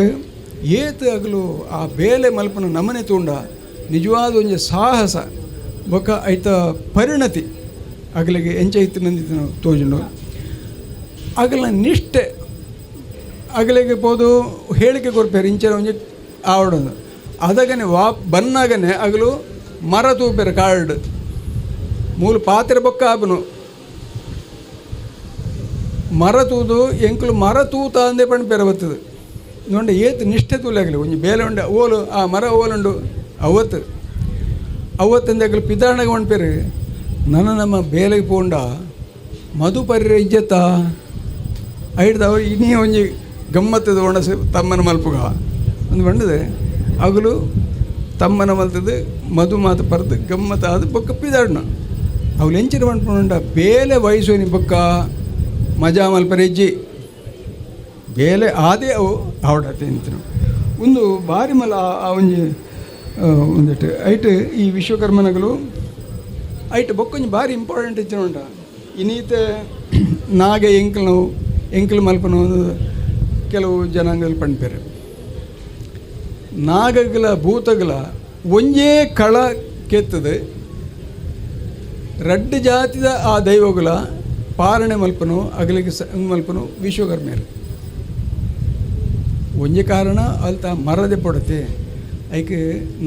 ಏತು ಅಗಲು ಆ ಬೇಲೆ ಮಲ್ಪನ ನಮನೆ ತೂಂಡ ನಿಜವಾದ ಒಂಜಿ ಸಾಹಸ ಬೊಕ್ಕ ಐತ ಪರಿಣತಿ ಅಗಲಿಗೆ ಎಂಚ ಇತ್ತು ತೋಜುಂಡು. ಅಗಲ ನಿಷ್ಠೆ ಅಗಲಿಗೆ ಪೋದು ಹೇಳಿಕೆ ಕೊರ್ಪೇರು ಇಂಚನ ಒಂಜಿ ಆವಡೊಂದು ಅದಗನೆ ಬನ್ನಾಗನೆ ಅಗಲು ಮರ ತೂಪೇರು ಕಾರ್ಡ್ ಮೂಲ ಪಾತ್ರೆ ಬೊಕ್ಕ ಆಪನು ಮರ ತೂದು ಎಂಕುಲು ಮರ ತೂತ ಅಂದೇ ಪಣ್ಪೇರ ಬರ್ತದೆ ನೋಂಡೆ ಏತು ನಿಷ್ಠೆ ತೂಲಾಗಲಿ ಒಂಜಿ ಬೇಲೆ ಉಂಡೆ ಓಲು ಆ ಮರ ಓಲುಂಡು ಅವತ್ತು ಅವತ್ತಂದೆ ಅಗಲು ಪಿದಾಣಗ ಪಣ್ಪೇರು ನನ್ನ ನಮ್ಮ ಬೇಲೆಗೆ ಪೋಂಡ ಮಧು ಪರಿರ ಇಜ್ಜತ್ತ ಐಡ್ದ ಅವ್ರು ಇನ್ನೇ ಒಂಜಿ ಗಮ್ಮತ್ತದ ಒಣಸು ತಮ್ಮನ ಮಲ್ಪುಗ ಒಂದು ಬಂಡದೆ ಅಗಲು ತಮ್ಮನ ಮಲ್ತದ್ದು ಮಧು ಮಾತು ಪರ್ದು ಗಮ್ಮತ್ತ ಅದು ಬೊಕ್ಕ ಪಿದಾಡ್ನ ಅವ್ಲು ಎಂಚಿನ ಪಣ್ಪುಂಡ ಬೇಲೆ ವಯಸ್ಸು ಬೊಕ್ಕ ಮಜಾ ಮಲ್ಪರೆ ಇಜ್ಜಿ ಬೇಲೆ ಆದೇ ಅವು ಆವಡತೆ ಅಂತೀನಿ ಒಂದು ಭಾರಿ ಮಲ್ಲ ಆ ಒಂಜಿ ಒಂದಿಟ್ಟು ಐಟ್ ಈ ವಿಶ್ವಕರ್ಮನಗಳು ಐಟ್ ಬೊಕ್ಕೊಂಜಿ ಭಾರಿ ಇಂಪಾರ್ಟೆಂಟ್ ಇಚ್ಚಿನ ಉಂಟ ಇನ್ನೀತೆ ನಾಗೆ ಎಂಕಲ್ ಎಂಕಲ್ ಮಲ್ಪನ ಕೆಲವು ಜನಾಂಗಗಳು ಪಣ್ಪೇರು ನಾಗಗಳ ಭೂತಗಳ ಒಂಜೇ ಕಳ ಕೆತ್ತದೆ ರಡ್ಡು ಜಾತಿದ ಆ ದೈವಗಳ ಪಾಲನೆ ಮಲ್ಪನು ಅಗಲಿಗೆ ಮಲ್ಪನು ವಿಶ್ವಕರ್ಮೇರು. ಒಂಜಿ ಕಾರಣ ಅಲ್ತ ಮರದೆ ಪಡತೆ ಐಕ್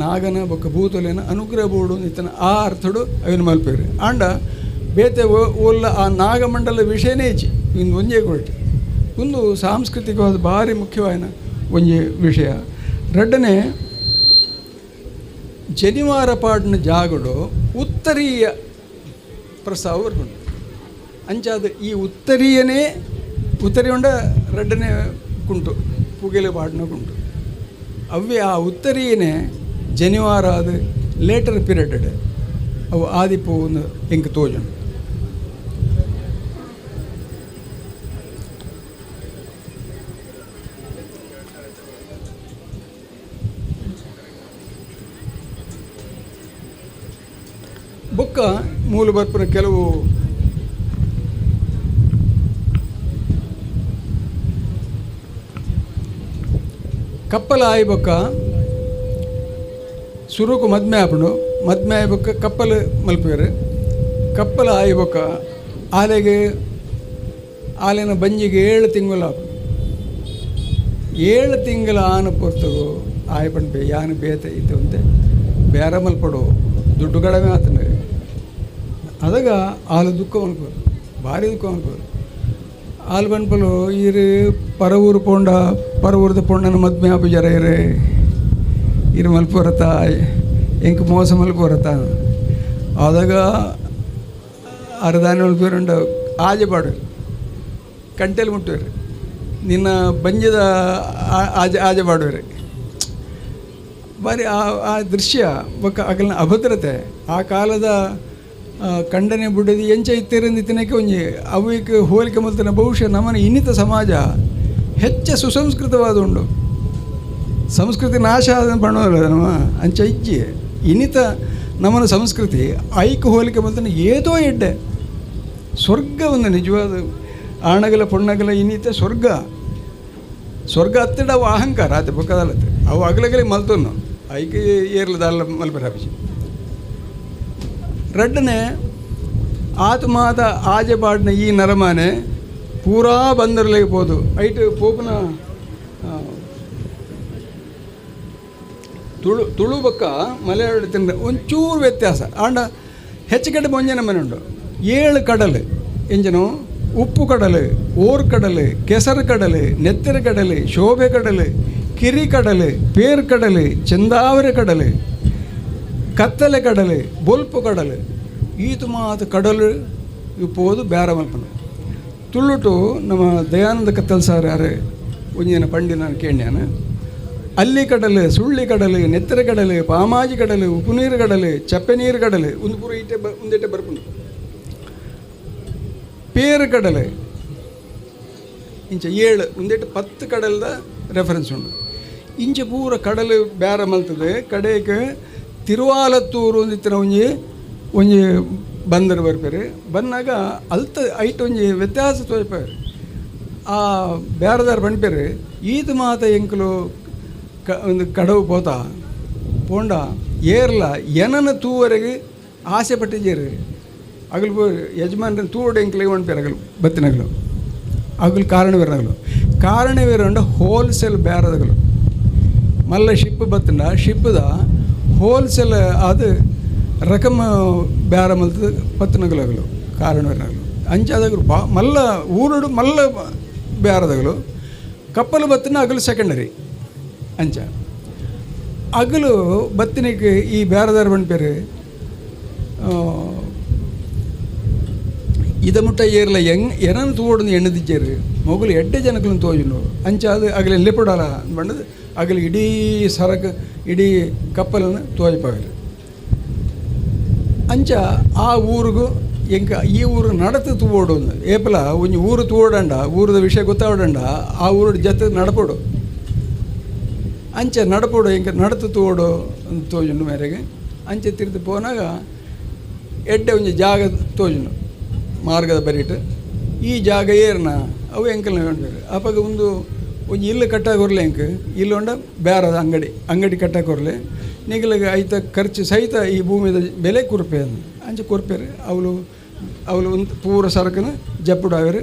ನಾಗನ ಬೊಕ್ಕ ಭೂತೊಲೆನ ಅನುಗ್ರಹ ಬೋಡು ಇತ್ತನ ಆ ಅರ್ಥಡು ಅವಿನ ಮಲ್ಪೇರು ಆಂಡ ಬೇತೆ ಓಲ್ಲ ಆ ನಾಗಮಂಡಲ ವಿಷಯನೇ ಇಚ್ಚಿ ಇಂದು ಒಂಜೇ ಕೊರಟೆ ಒಂದು ಸಾಂಸ್ಕೃತಿಕವಾದ ಭಾರಿ ಮುಖ್ಯವಾದ ಒಂಜಿ ವಿಷಯ. ರಡ್ಡನೆ ಜನಿವಾರ ಪಾಡಿನ ಜಾಗಡು ಉತ್ತರೀಯ ಪ್ರಸ್ತಾವ ಬರ್ಕೊಂಡು ಅಂಚಾದ ಈ ಉತ್ತರೀಯನೇ ಉತ್ತರಿಯುಂಡ ರಡ್ಡನೆ ಕುಂಟು ಪುಗೆಲೆ ಪಾಡಿನ ಕುಂಟು ಅವೇ ಆ ಉತ್ತರೀಯನೇ ಜನಿವಾರ ಅದು ಲೇಟರ್ ಪೀರಿಯಡ್ ಅವು ಆದಿಪು ಒಂದು ಎಂಕ್ ತೋಜುಂಡು. ಬೊಕ್ಕ ಮೂಲ ಬರ್ಪುನ ಕೆಲವು ಕಪ್ಪಲ ಆಯಿ ಬೊಕ್ಕ ಸುರುಕು ಮದ್ಮೆ ಆಪುಂಡು ಮದ್ಮೆ ಆಯಿ ಬೊಕ್ಕ ಕಪ್ಪಲು ಮಲ್ಪುವೆರು ಕಪ್ಪಲ ಆಯಿ ಬೊಕ್ಕ ಆಲೆಗೆ ಆಲೆನ ಬಂಜಿಗೆ 7 ತಿಂಗಳು ಆಪುಂಡು. 7 ತಿಂಗಳ ಆನ ಪೊರ್ತಗು ಆಯ್ ಪಣ್ಪೆ ಯಾನು ಬೇತೆ ಇತ್ತಂತೆ ಬೇರೆ ಮಲ್ಪಡು ದುಡ್ಡು ಕಡಿಮೆ ಆತನ ಅದಾಗ ಆಲು ದುಃಖ ಮಲ್ಪರು ಭಾರಿ ದುಃಖ ಮಲ್ಪರು ಆಲು ಪನ್ಪಲು ಈರು ಪರವೂರು ಪೋಂಡ ಪರವೂರದ ಪೊಣ್ಣನ ಮದ್ಮೆ ಆಪು ಜರ ಇರು ಇರು ಮಲ್ಪುರತ ಎಂಕ್ ಮೋಸ ಮಲ್ಪುರತ ಆದಾಗ ಅರ್ಧಾನ ಮಲ್ಪುರಂಡ ಆಜೆ ಪಾಡುವೆರ್ ಕಂಟೆಲ್ ಮುಟ್ಟುವೆರ್ ನಿನ್ನ ಬಂಜದ ಆಜೆ ಆಜೆ ಪಾಡುವೆರ್ ಬಾರಿ ಆ ಆ ದೃಶ್ಯ ಬೊಕ್ಕ ಅಗಲ್ನ ಅಭದ್ರತೆ ಆ ಕಾಲದ ಕಂಡನೆ ಬುಡದಿ ಎಂಚ ಇತ್ತಿರಂದಿತ್ತಿನಕ್ಕೆ ಒಂಜಿ ಅವಿಕ್ ಹೋಲಿಕೆ ಮಲ್ತನ ಬಹುಶಃ ನಮ್ಮನ ಇನ್ನಿತ ಸಮಾಜ ಹೆಚ್ಚ ಸುಸಂಸ್ಕೃತವಾದ ಉಂಡು. ಸಂಸ್ಕೃತಿ ನಾಶ ಆದ ಪಣ್ಣೋಲ್ಲ ನಮ್ಮ ಅಂಚ ಇಜ್ಜಿ ಇನ್ನಿತ ನಮ್ಮನ ಸಂಸ್ಕೃತಿ ಐಕ್ ಹೋಲಿಕೆ ಮಲ್ತನ ಏತೋ ಎಡ್ಡೆ ಸ್ವರ್ಗ ಒಂದು ನಿಜವಾದ ಆಣಗಲ ಪೊಣ್ಣಗಲ ಇನ್ನಿತ ಸ್ವರ್ಗ ಸ್ವರ್ಗ ಅತ್ತಡ ಅವು ಅಹಂಕಾರ ಆತ ಬೊಕ್ಕದಲ್ಲತ್ತೆ ಅವು ಅಗಲಗಲಿ ಮಲ್ತೊನ್ನು ಐಕ್ ಏರ್ಲದಲ್ಲ ಮಲ್ಪರಾಪಿಸಿ. ರಡ್ಡನೆ ಆತ್ಮಾತ ಆಜೆ ಪಾಡಿನ ಈ ನರಮಾನೆ ಪೂರಾ ಬಂದರ್ಲಿಗೆ ಪೋದು ಐಟ್ ಪೋಪುನ ತುಳು ತುಳು ಬೊಕ್ಕ ಮಲಯಾಳ ತಿಂದ ಒಂಚೂರು ವ್ಯತ್ಯಾಸ ಆಂಡ ಹೆಚ್ಚು ಕಡೆ ಒಂಜೆ ಮನೆ ಉಂಡು. 7 ಕಡಲು ಎಂಜನು ಉಪ್ಪು ಕಡಲು, ಓರ್ ಕಡಲು, ಕೆಸರು ಕಡಲು, ನೆತ್ತರ ಕಡಲು, ಶೋಭೆ ಕಡಲು, ಕಿರಿ ಕಡಲು, ಪೇರ್ ಕಡಲು, ಚೆಂದಾವರೆ ಕಡಲು, ಕತ್ತಲೆ ಕಡಲು, ಬೊಲ್ಪು ಕಡಲು, ಈತು ಮಾತು ಕಡಲು ಇಪ್ಪೋದು ಬ್ಯಾರ ಮಲ್ಪನು. ತುಳುಟು ನಮ್ಮ ದಯಾನಂದ ಕತ್ತಲ್ ಸಾರ್ ಯಾರು ಒಂಜಿನ ಪಂಡಿ ನಾನು ಕೇಳ್ಯಾನ. ಅಲ್ಲಿ ಕಡಲು, ಸುಳ್ಳಿ ಕಡಲು, ನೆತ್ತರ ಕಡಲು, ಪಾಮಾಜಿ ಕಡಲು, ಉಪ್ಪು ನೀರು ಕಡಲು, ಚಪ್ಪೆ ನೀರು ಕಡಲು, ಒಂದು ಪೂರ ಈಟೆ ಒಂದಿಟ್ಟೆ ಬರ್ಪುಂಡು. ಪೇರು ಕಡಲು ಇಂಚ 7 ಒಂದೆಟ್ಟು 10 ಕಡಲ್ದ ರೆಫರೆನ್ಸ್ ಉಂಡು. ಇಂಚ ಪೂರ ಕಡಲು ಬ್ಯಾರ ಮಲ್ತದೆ. ಕಡೆಗೆ ತಿರುವಾಲತ್ತೂರು ಒಂದಿತ್ತಿನ ಒಂಜಿ ಒಂಜಿ ಬಂದರು ಬರ್ಪೇರು. ಬಂದಾಗ ಅಲ್ತ ಐಟ್ ಒಂಜಿ ವ್ಯತ್ಯಾಸ ತೋಜಪೇರು. ಆ ಬೇರೆದಾರ ಪನ್ಪೇರು ಈತ ಮಾತ ಎಂಕುಲು ಒಂದು ಕಡವು ಪೋತ ಪೋಂಡ ಏರ್ಲ ಏನನ ತೂವರೆಗೆ ಆಸೆ ಪಟ್ಟಿಜೇರು ಅಗಲು ಪೋ ಯಜಮಾನ್ರನ್ನ ತೂವಡೆ ಎಂಕ್ಲಿಗೆ ಪನ್ಪೇರು ಅಗಲು ಬತ್ತಿನಗಲು ಅಗಲು ಕಾರಣವೀರನಗಲು ಕಾರಣವೀರಂಡ ಹೋಲ್ಸೇಲ್ ಬೇರೆದಗಲು ಮಲ್ಲ ಶಿಪ್ ಬತ್ತಂಡ ಶಿಪ್ಪದ ಹೋಲ್ಸೇಲ್ ಅದು ರಕಮ ಬೇರೆ ಮಲ್ತದ ಪತ್ತನಗಲು ಅಗಲು ಕಾರಣವೀರನಗಲು ಅಂಚಾದಗಲು ಬಾ ಮಲ್ಲ ಊರುಡು ಮಲ್ಲ ಬೇರೆದಗಲು ಕಪ್ಪಲು ಬತ್ತನ ಅಗಲು ಸೆಕೆಂಡರಿ ಅಂಚ ಅಗಲು ಬತ್ತಿನಕ್ಕೆ ಈ ಬೇರೆದಾರ ಪನ್ಪೇರು ಇದ ಮುಟ್ಟ ಏರ್ಲ ಹೆಂಗ್ ಏನನ್ನು ತೂವೊಡೊಂದು ಎಣ್ಣದಿಜ್ಜೆರ್ ಮೊಗಲು ಎಡ್ಡೆ ಜನಕುಲು ತೋಜುಂಡು ಅಂಚ ಅದು ಅಗಲ ಲೆಪುಡಲ ಪಂಡದು ಅಗಲು ಇಡೀ ಸರಕು ಇಡೀ ಕಪ್ಪಲನ್ನು ತೋಜಪಾವೆರ್. ಅಂಚ ಆ ಊರುಗು ಎಂಕ ಈ ಊರು ನಡತು ತೂವೊಡು ಏಪಲ ಒಂಜಿ ಊರು ತೂವೊಡಂಡ ಊರದ ವಿಷಯ ಗೊತ್ತಾವಡಂಡ ಆ ಊರು ಜತೆ ನಡಪೊಡು ಅಂಚ ನಡಪೊಡು ಎಂಕ ನಡತು ತೂವೊಡು ತೋಜುಂಡು ಮೇರೆಗೆ ಅಂಚೆ ತಿರ್ದು ಪೋನಾಗ ಎಡ್ಡೆ ಒಂಜಿ ಜಾಗ ತೋಜುಂಡು ಮಾರ್ಗದ ಬರಿಟ್ ಈ ಜಾಗ ಏರ್ನ ಅವು ಎಂಕಲ್ನ ಪನ್ಪೆರ್. ಅಪಗ ಒಂದು ಒಂಜಿ ಇಲ್ಲು ಕಟ್ಟಾಕ ಕೊರ್ಲೆ ಎಂಕ್ ಇಲ್ಲು ಉಂಡ ಬೇರದ ಅಂಗಡಿ ಅಂಗಡಿ ಕಟ್ಟಾಕ ಕೊರ್ಲೆ ನಿಗಲಿಗೆ ಐತ ಖರ್ಚು ಸಹಿತ ಈ ಭೂಮಿದ ಬೆಲೆ ಕೊರ್ಪೆ ಅಂಚ ಕೊರ್ಪೆರ್. ಅವಳು ಅವಳು ಒಂದು ಪೂರ ಸರಕನ ಜಪ್ಪುಡಾವೆರ್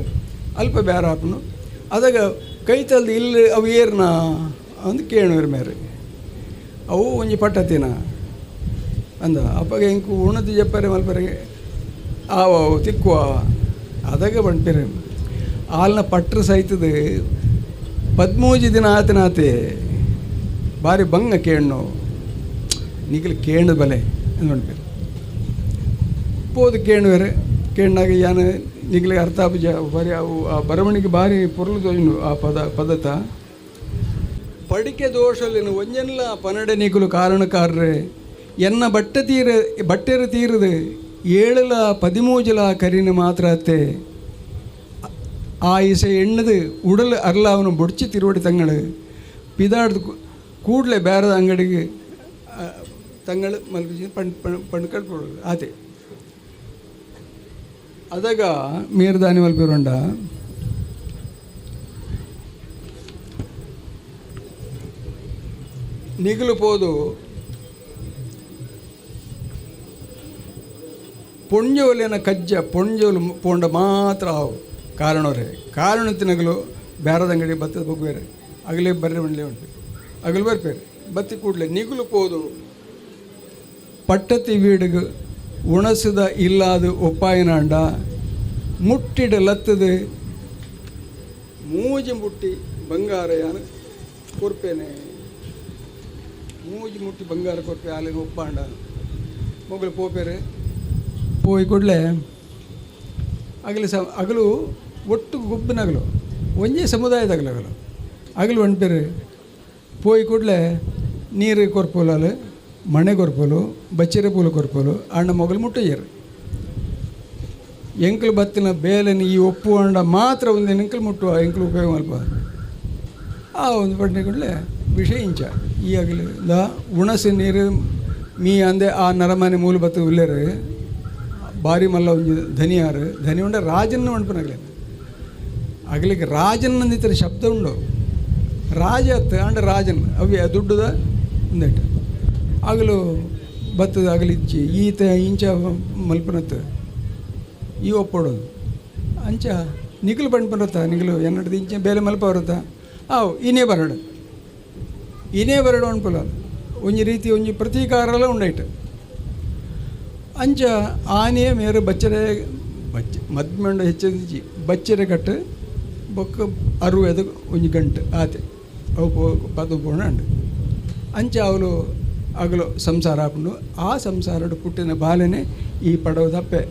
ಅಲ್ಪ ಬೇರೆ ಆಪುಂಡು. ಅದಾಗ ಕೈತಲ್ದ ಇಲ್ಲು ಅವು ಏರ್ನ ಅಂದ್ ಕೇಣುವೆರ್ ಮೇರೆ ಅವು ಒಂಜಿ ಪಟ್ಟತಿನ ಅಂದ ಅಪಗ ಎಂಕ್ ಉಣದು ಜಪ್ಪರೆ ಮಲ್ಪರೆ ಆವು ತಿಕ್ಕುವ ಅದಾಗ ಪನ್ಪೆರ್ ಆಲ್ನ ಪಟ್ರು ಸಹಿತದ 13 ದಿನ ಆತನಾತೆ ಬಾರಿ ಬಂಗ ಕೇಣ್ಣು ನಿಗಲು ಕೇಣು ಬಲೆ ಅಂದ್ ಪನ್ಪೆರ್. ಪೋದು ಕೇಣುವೆರ್ ಕೇಣ್ಣಾಗ ಯಾನ್ ನಿಗಲಿಗೆ ಅರ್ಥ ಆಪುಜ ಬಾರಿ ಅವು ಆ ಬರವಣಿಗೆ ಬಾರಿ ಪೊರ್ಲು ತೋಜುಂಡು ಆ ಪದ ಪದತ ಪಡಿಕೆ ದೋಷಲಿನ ಒಂಜೆನ್ಲ ಪನಡೆ ನಿಗುಲು ಕಾರಣಕಾರ್ರೆ ಎನ್ನ ಬಟ್ಟೆ ತೀರ ಬಟ್ಟೆರು ತೀರದು 7ಲ 13ಲ ಕರಿನ ಮಾತ್ರ ಅತ್ತೆ ಆ ಇಸೆ ಎಣ್ಣದು ಉಡಲು ಅರ್ಲಾವನು ಬೊಡ್ಚಿ ತಿರುವಡಿ ತಂಗಳು ಪಿದಾಡ್ದು ಕೂಡಲೇ ಬೇರೆದ ಅಂಗಡಿಗೆ ತಂಗಳು ಮಲ್ಪಿಸಿ ಪಣ್ ಪಣ್ ಕಟ್ಕೊಡೋದು ಆತೆ. ಅದಾಗ ಮೇರ್ದಾನಿ ಮಲ್ಪಿರುಂಡ ನಿಗಲು ಪೋದು ಪೊಂಜೋಲಿನ ಕಜ್ಜ ಪೊಂಜೋಲು ಪೋಂಡ ಮಾತ್ರ ಆವು ಕಾರಣವರೇ ಕಾರಣತಿನಗಲು ಬೇರೆದ ಅಂಗಡಿ ಬತ್ತದ ಬೊಗ್ವೇರೆ ಅಗಲೇ ಬರ್ರೆ ಬಂಡ್ಲೆ ಉಂಟು ಅಗಲು ಬರ್ಪೇರು ಬತ್ತಿ ಕೂಡಲೇ ನಿಗುಲು ಪೋದು ಪಟ್ಟತಿ ವೀಡುಗು ಉಣಸುದ ಇಲ್ಲಾದ ಒಪ್ಪಾಯಿನಾಂಡ ಮುಟ್ಟಿಡ ಲತ್ತದು ಮೂಜಿ ಮುಟ್ಟಿ ಬಂಗಾರ ಯಾನು ಕೊರ್ಪೇನೆ. ಮೂಜಿ ಮುಟ್ಟಿ ಬಂಗಾರ ಕೊರ್ಪೆ ಆಲೆನ ಒಪ್ಪಾಂಡ ಮೊಗಲು ಪೋಪೆರು ಪೋಯಿ ಕೂಡಲೇ ಅಗಲು ಸ ಅಗಲು ಒಟ್ಟು ಗುಬ್ಬಿನಗಲು ಒಂಜೇ ಸಮುದಾಯದ ಅಗಲು ಅಗಲು ಒಂಟ್ಪೇರು ಪೋಯಿ ಕೂಡಲೇ ನೀರು ಕೊರ್ಪೋಲಾಲು ಮಣೆ ಕೊರ್ಪೋಲು ಬಚ್ಚಿರೆ ಪೂಲು ಕೊರ್ಪೋಲು ಅಣ್ಣ ಮೊಗಲು ಮುಟ್ಟಯ್ಯರು ಎಂಕಲು ಬತ್ತಿನ ಬೇಲೆನ ಈ ಒಪ್ಪು ಅಂಡ ಮಾತ್ರ ಒಂದು ಎಂಕಲು ಮುಟ್ಟುವ ಎಂಕಲು ಉಪಯೋಗ ಮಲ್ಪ ಆ ಒಂದು ಪಟ್ಟೆ ಕೂಡಲೇ ವಿಷಯ ಇಂಚ ಈ ಆಗಲಿ the ಉಣಸು ನೀರು ಮೀ ಅಂದೆ ಆ ನರಮನೆ ಮೂಲ ಬತ್ತು ಉಲ್ಲೇರು ಬಾರಿ ಮಲ್ಲ ಒಂಜಿ ಧನಿಯಾರು ಧನಿ ಉಂಡ ರಾಜನ್ನ ಮಣ್ಪನಾಗಲಿ ಅಗಲಿಗೆ ರಾಜನ್ ಅಂದಿತ್ತರ ಶಬ್ದ ಉಂಡು ರಾಜ ಅತ್ತ ಅಂಡ ರಾಜನ್ ಅವ್ಯ ದುಡ್ಡುದ ಒಂದೇಟ ಆಗಲು ಬತ್ತದ ಆಗಲಿ ಇಚ್ಚಿ ಈತ ಇಂಚ ಮಲ್ಪನತ್ತು ಈ ಒಪ್ಪಡೋದು ಅಂಚ ನಿಗಲು ಬಣ್ಪನತ್ತ ನಿಗಲು ಎನ್ನಡ್ದು ಇಂಚ ಬೇಲೆ ಮಲ್ಪ ಬರುತ್ತ ಆವು ಇನೇ ಬರಡು ಇನೇ ಬರಡು ಅನ್ಪುಲ ಒಂಜಿ ರೀತಿ ಒಂಜಿ ಪ್ರತೀಕಾರಲ ಉಂಡೈಟ್ ಅಂಚ ಆನೆಯ ಮೇರು ಬಚ್ಚರೆ ಬಚ್ಚ ಮದ್ಮಂಡ ಹೆಚ್ಚಿಜಿ ಬಚ್ಚರೆ ಕಟ್ಟು ಬೊಕ್ಕ ಅರುವೆದ ಒಂಜಿ ಗಂಟು ಆತೆ ಅವು ಪೋ ಪದ ಪೋಣ ಅಂಡು ಅಂಚ ಅವಳು ಅಗಲು ಸಂಸಾರ ಆಪುಂಡು ಆ ಸಂಸಾರಡು ಪುಟ್ಟಿನ ಬಾಲೆನೆ ಈ ಪಡವು ತಪ್ಪೆ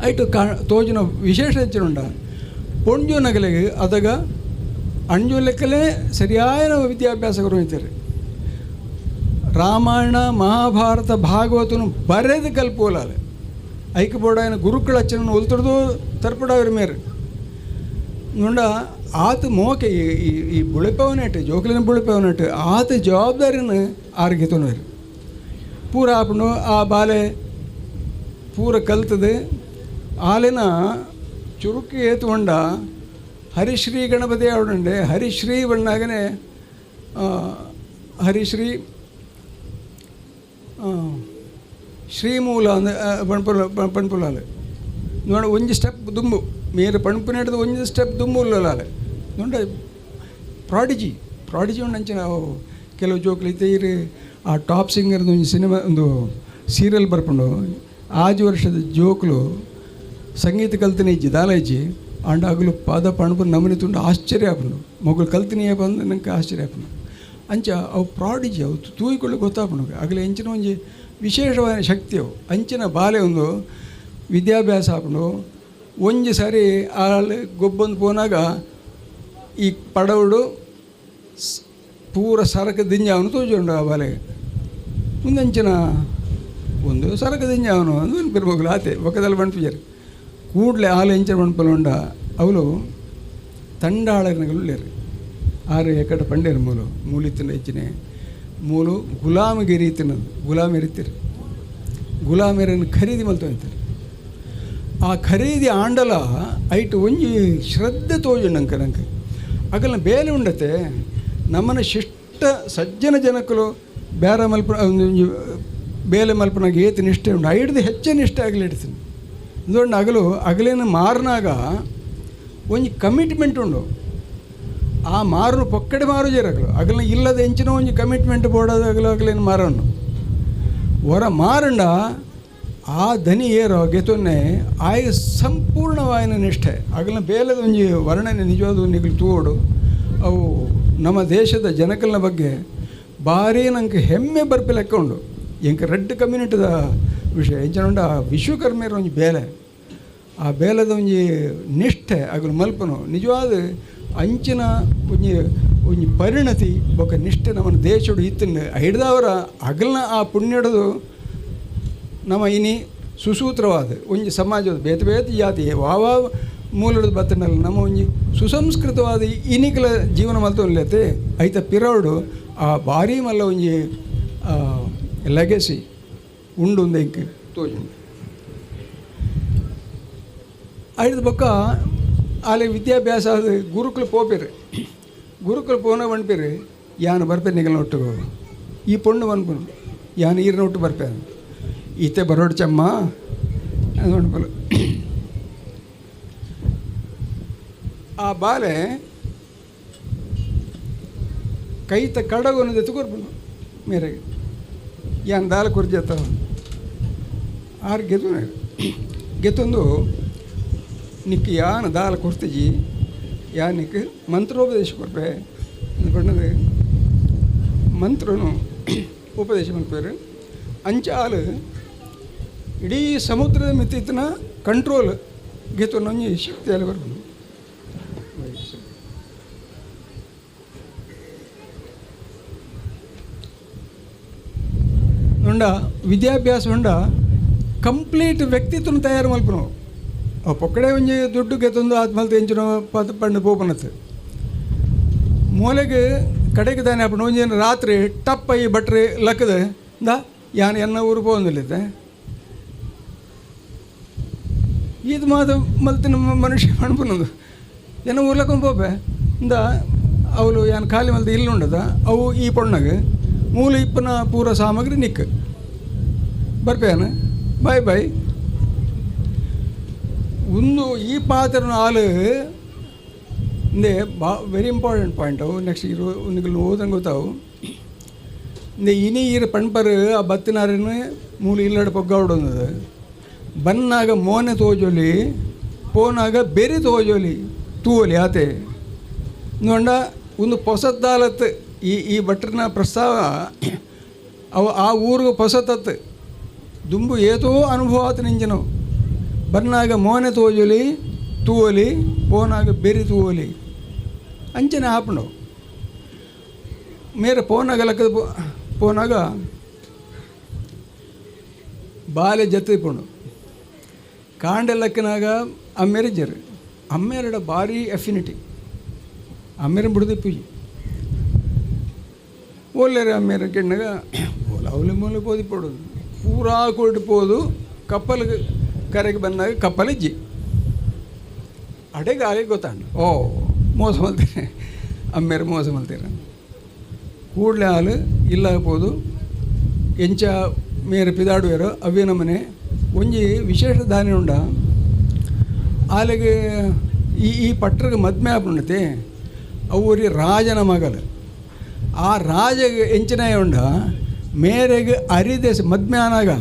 ಐಟು ಕಾ ತೋಜಿನ ವಿಶೇಷ ಹೆಚ್ಚಿನುಂಡ ಪೊಂಜು ನಗಲಿಗೆ ಅದಗ ಅಂಜು ಲೆಕ್ಕಲೇ ಸರಿಯಾದ ವಿದ್ಯಾಭ್ಯಾಸ ಇರ್ತಾರೆ ರಾಮಾಯಣ ಮಹಾಭಾರತ ಭಾಗವತನು ಬರೆದು ಕಲ್ಪೋಲಾಲೆ ಐಕ ಬೋಡಾಯನ ಗುರುಕುಳ ಅಚ್ಚನ ಒಲ್ತರದು ತರ್ಪಡಾವಿರ ಮೇರೆ ನೋಡ ಆತ ಮೋಕೆ ಈ ಈ ಬುಳೆಪವನೇಟು ಜೋಕಲಿನ ಬುಳೆಪವನೇಟು ಆತ ಜವಾಬ್ದಾರಿನ ಆರ್ಗೆ ತೊನರು ಪೂರ ಆಪುಂಡು ಆ ಬಾಲೆ ಪೂರ ಕಲ್ತದೆ ಆಲೆನ ಚುರುಕು ಏತುಕೊಂಡ ಹರಿಶ್ರೀ ಗಣಪತಿ ಅವಡುಂಡೆ ಹರಿಶ್ರೀ ಬಣ್ಣಾಗನೆ ಹರಿಶ್ರೀ ಶ್ರೀಮೂಲ ಅಂದ್ ಪಣ್ಪುಲ ಪಣ್ಪುಲಾಲೆ ನೋಡ ಒಂಜಿ ಸ್ಟೆಪ್ ದುಂಬು ಮೇರೆ ಪಣ್ಪುನೇಟದ ಒಂಜಿ ಸ್ಟೆಪ್ ದುಂಬು ಉಲ್ಲಲಾಲೆ ನೋಡ ಪ್ರಾಡಿಜಿ ಪ್ರಾಡಿಜಿ ಉಂಡು ನಾವು ಕೆಲವು ಜೋಕ್ಲು ಇತ್ತೆ ಇರು ಆ ಟಾಪ್ ಸಿಂಗರ್ದು ಒಂಜಿ ಸಿನಿಮಾ ಒಂದು ಸೀರಿಯಲ್ ಬರ್ಪುಂಡು ಆಜಿ ವರ್ಷದ ಜೋಕ್ಲು ಸಂಗೀತ ಕಲ್ತಿನ ಇಜ್ಜಿ ದಾಲ ಇಜ್ಜಿ ಆಂಡ ಅಗಲು ಪದ ಪಣಪು ನಮನಿ ತುಂಡು ಆಶ್ಚರ್ಯ ಆಪುಂಡು ಮೊಗಲು ಕಲ್ತಿನಿ ಬಂದು ನಂಗೆ ಆಶ್ಚರ್ಯ ಆಪುಂಡು ಅಂಚ ಅವು ಪ್ರಾಡಿಜಿ ಅವು ತೂಯಿಕೊಳ್ಳಿ ಗೊತ್ತಾಪುಂಡು ಅಗಲು ಎಂಚಿನ ಒಂಜಿ ವಿಶೇಷವಾದ ಶಕ್ತಿ ಅವು ಅಂಚಿನ ಬಾಲೆ ಒಂದು ವಿದ್ಯಾಭ್ಯಾಸ ಆಪುಂಡು ಒಂಜಿ ಸಾರಿ ಆಲ್ ಗೊಬ್ಬೊಂದು ಪೋನಾಗ ಈ ಪಡವುಡು ಪೂರ ಸರಕು ದಿಂಜ ಅವನು ತೋಜುಂಡು ಆ ಬಾಲೆಗೆ ಮುಂದಂಚಿನ ಒಂದು ಸರಕು ದಿಂಜ ಅವನು ಅಂದು ಪಿರ್ಬೋಗ್ಲು ಆತೆ ಒಕ್ಕದಲ್ಲಿ ಬಣ್ಪಿಜರು ಕೂಡಲೇ ಆಲು ಎಂಚಿನ ಬಣ್ಪಲು ಉಂಡ ಅವಳು ತಂಡಾಳನಗಳು ಆರು ಎಕಡ ಪಂಡೇರು ಮೂಲು ಮೂಲಿ ತಿನ್ನ ಹೆಚ್ಚಿನ ಮೂಲು ಗುಲಾಮಗಿರಿ ತಿನ್ನೋದು ಗುಲಾಮಿ ಇರ್ತೀರಿ ಗುಲಾಮಿರನ್ನು ಖರೀದಿ ಮಲ್ತೊಂತಾರೆ ಆ ಖರೀದಿ ಆಂಡಲ ಐಟು ಒಂಜಿ ಶ್ರದ್ಧೆ ತೋಜುಂಡು ಅಂಕ ನಂಗೆ ಅಗಲ್ನ ಬೇಲೆ ಉಂಡತೆ ನಮ್ಮನ ಶಿಷ್ಟ ಸಜ್ಜನ ಜನಕ್ಕಲು ಬೇರೆ ಮಲ್ಪ ಒಂಜಿ ಬೇಲೆ ಮಲ್ಪನಾಗ ಏತು ನಿಷ್ಠೆ ಉಂಡು ಐಡ್ದು ಹೆಚ್ಚೆ ನಿಷ್ಠೆ ಆಗಲಿ ಇಡ್ತೀನಿ ದೊಡ್ಡ ಅಗಲು ಅಗಲೇನು ಮಾರಿನಾಗ ಒಂಜಿ ಕಮಿಟ್ಮೆಂಟ್ ಉಂಡು ಆ ಮಾರುನು ಪೊಕ್ಕಡೆ ಮಾರು ಜೇರಗಲು ಅಗಲ ಇಲ್ಲದ ಎಂಚಿನ ಒಂಜಿ ಕಮಿಟ್ಮೆಂಟ್ ಬೋಡೋದು ಅಗಲು ಅಗಲೇನು ಮಾರನ್ನು ಹೊರ ಮಾರಂಡ ಆ ದನಿ ಏರೋ ಗೆತೊನ್ನೆ ಆಯ ಸಂಪೂರ್ಣವಾಯಿನ ನಿಷ್ಠೆ ಅಗಲ ಬೇಲದ ಒಂಜಿ ವರ್ಣನೆ ನಿಜವಾದ ನಿಗಲು ತೂವೋಡು ಅವು ನಮ್ಮ ದೇಶದ ಜನಕಲ್ನ ಬಗ್ಗೆ ಭಾರಿ ನಂಗೆ ಹೆಮ್ಮೆ ಬರ್ಪಿ ಲೆಕ್ಕ ಉಂಡು ಎಂಕ ರೆಡ್ ಕಮ್ಯುನಿಟಿದ ವಿಷಯ ಎಂಚಿನ ಉಂಡು ಆ ವಿಶ್ವಕರ್ಮಿಯರ ಒಂಜಿ ಬೇಲೆ ಆ ಬೇಲದ ಒಂಜಿ ನಿಷ್ಠೆ ಅಗಲು ಮಲ್ಪನು ನಿಜವಾದ ಅಂಚಿನ ಒಂಜಿ ಒಂಜಿ ಪರಿಣತಿ ಬೊಕ ನಿಷ್ಠೆ ನಮ್ಮನ ದೇಶಡು ಇತ್ತಿನ ಹಿಡ್ದವರ ಅಗಲ್ನ ಆ ಪುಣ್ಯಡದು ನಮ್ಮ ಇನಿ ಸುಸೂತ್ರವಾದ ಒಂಜಿ ಸಮಾಜದ ಬೇತೆ ಬೇತೆ ಜಾತಿ ವಾವ ಮೂಲದ ಬತ್ತನಲ್ಲ ನಮ್ಮ ಒಂಜಿ ಸುಸಂಸ್ಕೃತವಾದ ಇನಿಕಲ ಜೀವನ ಮಲ್ತೊನ್ಲೇತೆ ಐತ ಪಿರವಡು ಆ ಭಾರಿ ಮಲ್ಲ ಒಂಜಿ ಲೆಗೆಸಿ ಉಂಡು ಇಂಕ್ ತೋಜುಂಡು ಐದು ಬೊಕ್ಕ ಆಲೆ ವಿದ್ಯಾಭ್ಯಾಸ ಅದು ಗುರುಕುಲ ಪೋಪೇರು ಗುರುಕುಲ ಪೋನ ಪನ್ಪೇರು ಯಾನ್ ಬರ್ಪೆ ನಿಗಲ್ನ ಒಟ್ಟುಗು ಈ ಪೊಣ್ಣು ಪನ್ಪುನು ಯಾನ್ ಈರ್ನ ಒಟ್ಟು ಬರ್ಪೆ ಈತೆ ಬರೋಡು ಚಮ್ಮ ಅದು ಪನ್ಪಲು ಆ ಬಾಲೆ ಕೈತ ಕಡಗನ್ನು ಎತ್ತುಕೊರ್ಪುನು ಮೇರೆಗೆ ಯಾನ್ ದಾಲ ಕುರ್ಜತ್ತ ಆರು ಗೆತು ಗೆತೊಂದು ನಿಕ್ ಯಾನ್ ದಾಲ ಕೊರ್ತಿಜಿ ಯಾನ್ ನಿಕ್ ಮಂತ್ರೋಪದೇಶ ಕೊರ್ಪೆ ಬಣ್ಣದ ಮಂತ್ರನು ಉಪದೇಶ ಮಲ್ಪೇರು. ಅಂಚಾಲು ಇಡೀ ಸಮುದ್ರದ ಮಿತ್ತಿತ್ತಿನ ಕಂಟ್ರೋಲ್ ಗೆತ್ತೊಂಜಿ ಶಕ್ತಿಯಲ್ಲಿ ಬರ್ಬೋದು. ಉಂಡ ವಿದ್ಯಾಭ್ಯಾಸ ಉಂಡ ಕಂಪ್ಲೀಟ್ ವ್ಯಕ್ತಿತ್ವನ ತಯಾರು ಮಲ್ಪನು. ಅವು ಪೊಕ್ಕಡೆ ಒಂಜಿ ದುಡ್ಡು ಗೆತ್ತೊಂದು ಆತ್ಮಹತ್ಯೆ ಎಂಚಿನ ಪದ ಪಂಡು ಪೋಪನತ್ತು ಮೂಲೆಗೆ ಕಡೆಗೆ ತಾನೆ ಅಪ್ಪಣ ಒಂಜಿ ರಾತ್ರಿ ಟಪ್ಪ ಈ ಬಟ್ರೆ ಲಕ್ಕದ ಇಂದ ಯಾನ್ ಎನ್ನ ಊರು ಪೋಂದಿಲ್ಲತ್ತೆ ಇದು ಮಾತು ಮಲ್ತಿನ ಮನುಷ್ಯ ಪಣಪುನದು ಎನ್ನ ಊರು ಲಕ್ಕೊಂದು ಪೋಪೆ ಇಂದ ಅವಳು ಯಾನ್ ಖಾಲಿ ಮಲ್ತ ಇಲ್ಲಿ ಉಂಡದ ಅವು ಈ ಪೊಣ್ಣಗೆ ಮೂಲ ಇಪ್ಪನ ಪೂರ ಸಾಮಗ್ರಿ ನಿಕ್ ಬರ್ಪೇನ ಬಾಯ್ ಬಾಯ್. ಒಂದು ಈ ಪಾತ್ರನ ಹಾಲು ಇಂದೇ ಬಾ very important point ಅವು ನೆಕ್ಸ್ಟ್ ಇರು ನಿಗಲು ಓದಂಗೆ ಗೊತ್ತಾವು. ಇಂದೇ ಇನಿ ಈರು ಪಣ್ಪರು ಆ ಬತ್ತಿನಾರನ್ನು ಮೂಲ ಇಲ್ಲಡ ಪೊಗ್ಗ ಬನ್ನಾಗ ಮೋನೆ ತೋಜೊಲಿ ಪೋನಾಗ ಬೆರಿ ತೋಜೊಲಿ ತೂವಲಿ ಆತೆ ನೋಂಡ ಒಂದು ಪೊಸದ್ದಾಲತ್ತು ಈ ಈ ಭಟ್ರನ ಪ್ರಸ್ತಾವ ಅವು ಆ ಊರಿಗೆ ಪೊಸತತ್ತು ದುಂಬು ಏತೋ ಅನುಭವ ಆತು ನಿಂಜನು ಬನ್ನಾಗ ಮೋನೆ ತೋಜೊಲಿ ತೂವಲಿ ಪೋನಾಗ ಬೆರಿ ತೂವಲಿ ಅಂಚನೆ ಆಪುಂಡು ಮೇರೆ ಪೋನಾಗ ಲಕ್ಕದ ಪೋನಾಗ ಬಾಲೆ ಜತ್ತು ಪೋಂಡು ಕಾಂಡೆ ಲಕ್ಕನಾಗ ಅಮ್ಮೇರಿಜ್ಜರು ಅಮ್ಮೇರಡ ಭಾರಿ ಅಫಿನಿಟಿ ಅಮ್ಮೇರ ಬಿಡದೆ ಪೂಜೆ ಓಲ್ಲೇರು ಅಮ್ಮೇರ ಕೆಣ್ಣಗ ಓಲ ಅವಲಿ ಮೂಲೆ ಪೋದಿ ಪೋಡೋದು ಪೂರಾ ಕೊಟ್ಟು ಪೋದು ಕಪ್ಪಲ್ ಕರೆಗೆ ಬಂದಾಗ ಕಪ್ಪಲಿಜ್ಜಿ ಅಡೆಗೆ ಆಗಿ ಗೊತ್ತಾಂಡು ಓ ಮೋಸ ಮಲ್ತೀರ ಅಮ್ಮೇರು ಮೋಸ ಮಲ್ತೀರ ಕೂಡಲೇ ಹಾಲು ಇಲ್ಲ ಪೋದು ಎಂಚ ಮೇರೆ ಪಿದಾಡುವೆರು ಅವೇ ನಮ್ಮನೆ ಒಂಜಿ ವಿಶೇಷ ದಾನಿ ಉಂಡ ಆಲೆಗೆ ಈ ಈ ಪಟ್ರಿಗೆ ಮದ್ಮೆ ಆಪುಂಡತೆ ಅವ್ರಿ ರಾಜನ ಮಗಲು ಆ ರಾಜಗೆ ಎಂಚಿನ ಉಂಡ ಮೇರೆಗೆ ಅರಿದೇಶ ಮದ್ಮೆ ಆನಾಗ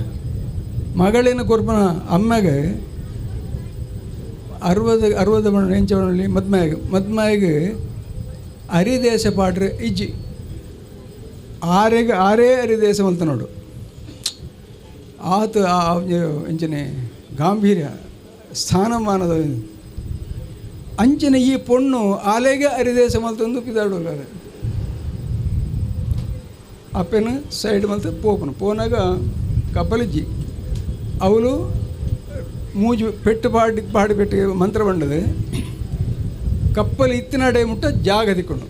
ಮಗಳಿನ ಕೊರ್ಪನ ಅಮ್ಮಗೆ 60 60 ಬಣ್ಣ ಎಂಚ ಮದ್ಮಾಯಿಗೆ ಮದ್ಮಾಯಿಗೆ ಅರಿದೇಶ ಪಾಟ್ರೆ ಇಜ್ಜಿ ಆರೆಗೆ ಆರೇ ಅರಿದೇಶ ಮಲ್ತ ನೋಡು ಆತ ಎಂಚನೆ ಗಾಂಭೀರ್ಯ ಸ್ಥಾನಮಾನದ ಅಂಚನೆ ಈ ಪೊಣ್ಣು ಆಲೆಗೆ ಅರಿದೇಶ ಮಲ್ತಂದು ಪಿದಾಡೋಲ್ಲ ಅಪ್ಪನ ಸೈಡ್ ಮಲ್ತ ಪೋಪನು ಪೋನಾಗ ಕಪ್ಪಲಿಜ್ಜಿ ಅವಳು ಮೂಜು ಪೆಟ್ಟು ಪಾಡಿ ಪಾಡಿ ಪೆಟ್ಟು ಮಂತ್ರ ಬಂಡದು ಕಪ್ಪಲು ಇತ್ತಿನಡೆ ಮುಟ್ಟ ಜಾಗ ತಿಕ್ಕೊಂಡು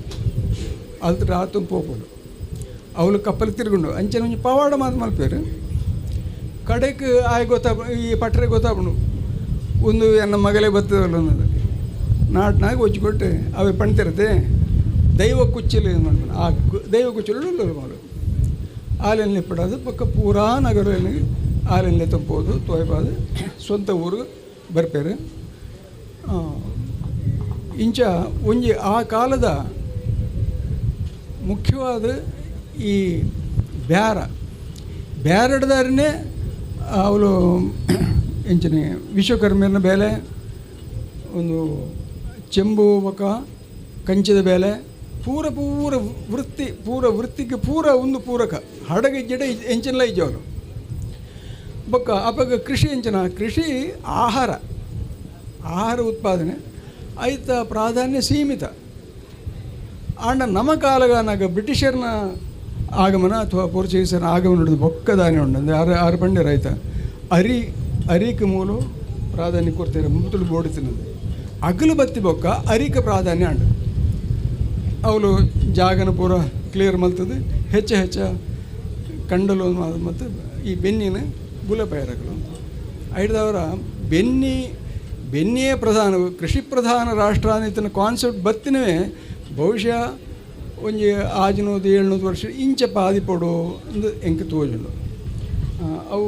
ಅಲ್ತ ರಾತು ಪೋಪಲು ಅವಳು ಕಪ್ಪಲು ತಿರ್ಗೊಂಡು ಅಂಚನೆ ಒಂಜಿ ಪವಾಡ ಮಾತು ಮಲ್ಪೇರು ಕಡೆಗೆ ಆಯ್ ಗೊತ್ತಾ ಈ ಪಟ್ರೆ ಗೊತ್ತಾಪುಂಡು ಒಂದು ಎನ್ನ ಮಗಲೇ ಬರ್ತದಲ್ಲ ಅನ್ನೋದು ನಾಟ್ನಾಗ ಒಚ್ಚು ಕೊಟ್ಟು ಅವೇ ಪಣ್ತಿರತ್ತೆ ದೈವ ಕುಚ್ಚಲು ಮಾಡ್ಕೊಂಡು ಆ ದೈವ ಕುಚ್ಚಲು ಮಾಡು ಆಲೆಲ್ಲಿ ಪಡೋದು ಪಕ್ಕ ಪೂರಾ ನಗರಲ್ಲಿ ಆಲೆಲ್ಲೇ ತಂಪೋದು ತೋಯ್ಬಾದು ಸ್ವಂತ ಊರು ಬರ್ಪೇರು. ಇಂಚ ಒಂಜಿ ಆ ಕಾಲದ ಮುಖ್ಯವಾದ ಈ ಬ್ಯಾರ ಬ್ಯಾರಡ್ದಾರನೇ ಅವಳು ಎಂಚನೆ ವಿಶ್ವಕರ್ಮನ ಬೇಲೆ ಒಂದು ಚೆಂಬು ಬೊಕ ಕಂಚಿದ ಬೇಲೆ ಪೂರ ಪೂರ ವೃತ್ತಿ ಪೂರ ವೃತ್ತಿಗೆ ಪೂರ ಒಂದು ಪೂರಕ ಹಡಗ ಜಡ ಎಂಚನೆಲ್ಲ ಇಜ್ಜವನು ಬೊಕ್ಕ ಅಪಗ ಕೃಷಿ ಎಂಚನ ಕೃಷಿ ಆಹಾರ ಆಹಾರ ಉತ್ಪಾದನೆ ಐತ ಪ್ರಾಧಾನ್ಯ ಸೀಮಿತ. ಆಂಡ ನಮ್ಮ ಕಾಲಗಾನಾಗ ಬ್ರಿಟಿಷರ್ನ ಆಗಮನ ಅಥವಾ ಪೋರ್ಚುಗೀಸರ ಆಗಮನ ಹಿಡಿದು ಬೊಕ್ಕದಾನೆ ಉಂಡು ಅಂದರೆ ಆರು ಆರು ಪಂಡೆ ರೈತ ಅರಿ ಅರಿಕ ಮೂಲ ಪ್ರಾಧಾನ್ಯ ಕೊಡ್ತಾರೆ ಮುತ್ತುಳು ಬೋಡಿ ತಿನ್ನೋದು ಅಗಲು ಬತ್ತಿ ಬೊಕ್ಕ ಅರಿಕ ಪ್ರಾಧಾನ್ಯ ಅಂಡು ಅವಳು ಜಾಗನ ಪೂರ ಕ್ಲಿಯರ್ ಮಲ್ತದೆ ಹೆಚ್ಚ ಹೆಚ್ಚ ಕಂಡಲು ಮತ್ತು ಈ ಬೆನ್ನಿನ ಬುಲಪೈರಗಳು ಐಡ್ದವರ ಬೆನ್ನಿ ಬೆನ್ನಿಯೇ ಪ್ರಧಾನ ಕೃಷಿ ಪ್ರಧಾನ ರಾಷ್ಟ್ರ ಅನ್ನಿತನ ಕಾನ್ಸೆಪ್ಟ್ ಬತ್ತಿನವೇ ಬಹುಶಃ ಒಂಜಿ 600 700 ವರ್ಷ ಇಂಚ ಪಾದಿಪೊಡು ಅಂದು ಎಂಕ್ ತೋಜುಂಡು. ಅವು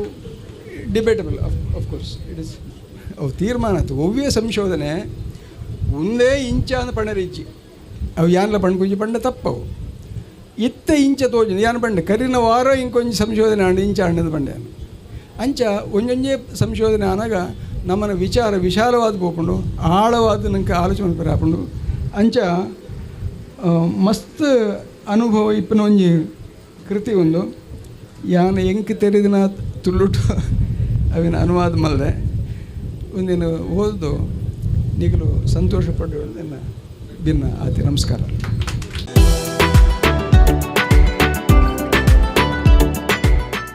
debatable of course it is ಅವು ತೀರ್ಮಾನ ಆಯ್ತು ಒವ್ವೇ ಸಂಶೋಧನೆ ಒಂದೇ ಇಂಚ ಅಂದ್ ಪಂಡರೆ ಇಜ್ಜಿ ಅವು ಯಾನ್ಲ ಪಂಡ್ ಪಂಡ ತಪ್ಪವು ಇತ್ತ ಇಂಚ ತೋಜುಂಡು ಯಾನ್ ಪಂಡೆ ಕರಿನ ವಾರ ಇಂಕೊಂಜಿ ಸಂಶೋಧನೆ ಆಂಡ್ ಇಂಚ ಆಂಡದ ಪಂಡೆ ಅಂಚ ಒಂಜೊಂಜೇ ಸಂಶೋಧನೆ ಆನಾಗ ನಮ್ಮನ ವಿಚಾರ ವಿಶಾಲವಾದ ಪೋಪುಂಡು ಆಳವಾದ ನಂಗೆ ಆಲೋಚನೆ ಪರಾಪುಂಡು ಅಂಚ ಮಸ್ತ್ ಅನುಭವ ಇಪ್ಪನ ಒಂಜಿ ಕೃತಿ ಒಂದು ಯಾನ್ ಎಂಕ್ ತೆರಿದಿನ ತುಳುಟು ಅವಿನ ಅನುವಾದ ಮಲ್ದೆ. ಒಂದಿನ ಓದು ನಿಗಲು ಸಂತೋಷ ಪಡೆಯುವುದನ್ನು ಭಿನ್ನ ಆತಿ. ನಮಸ್ಕಾರ.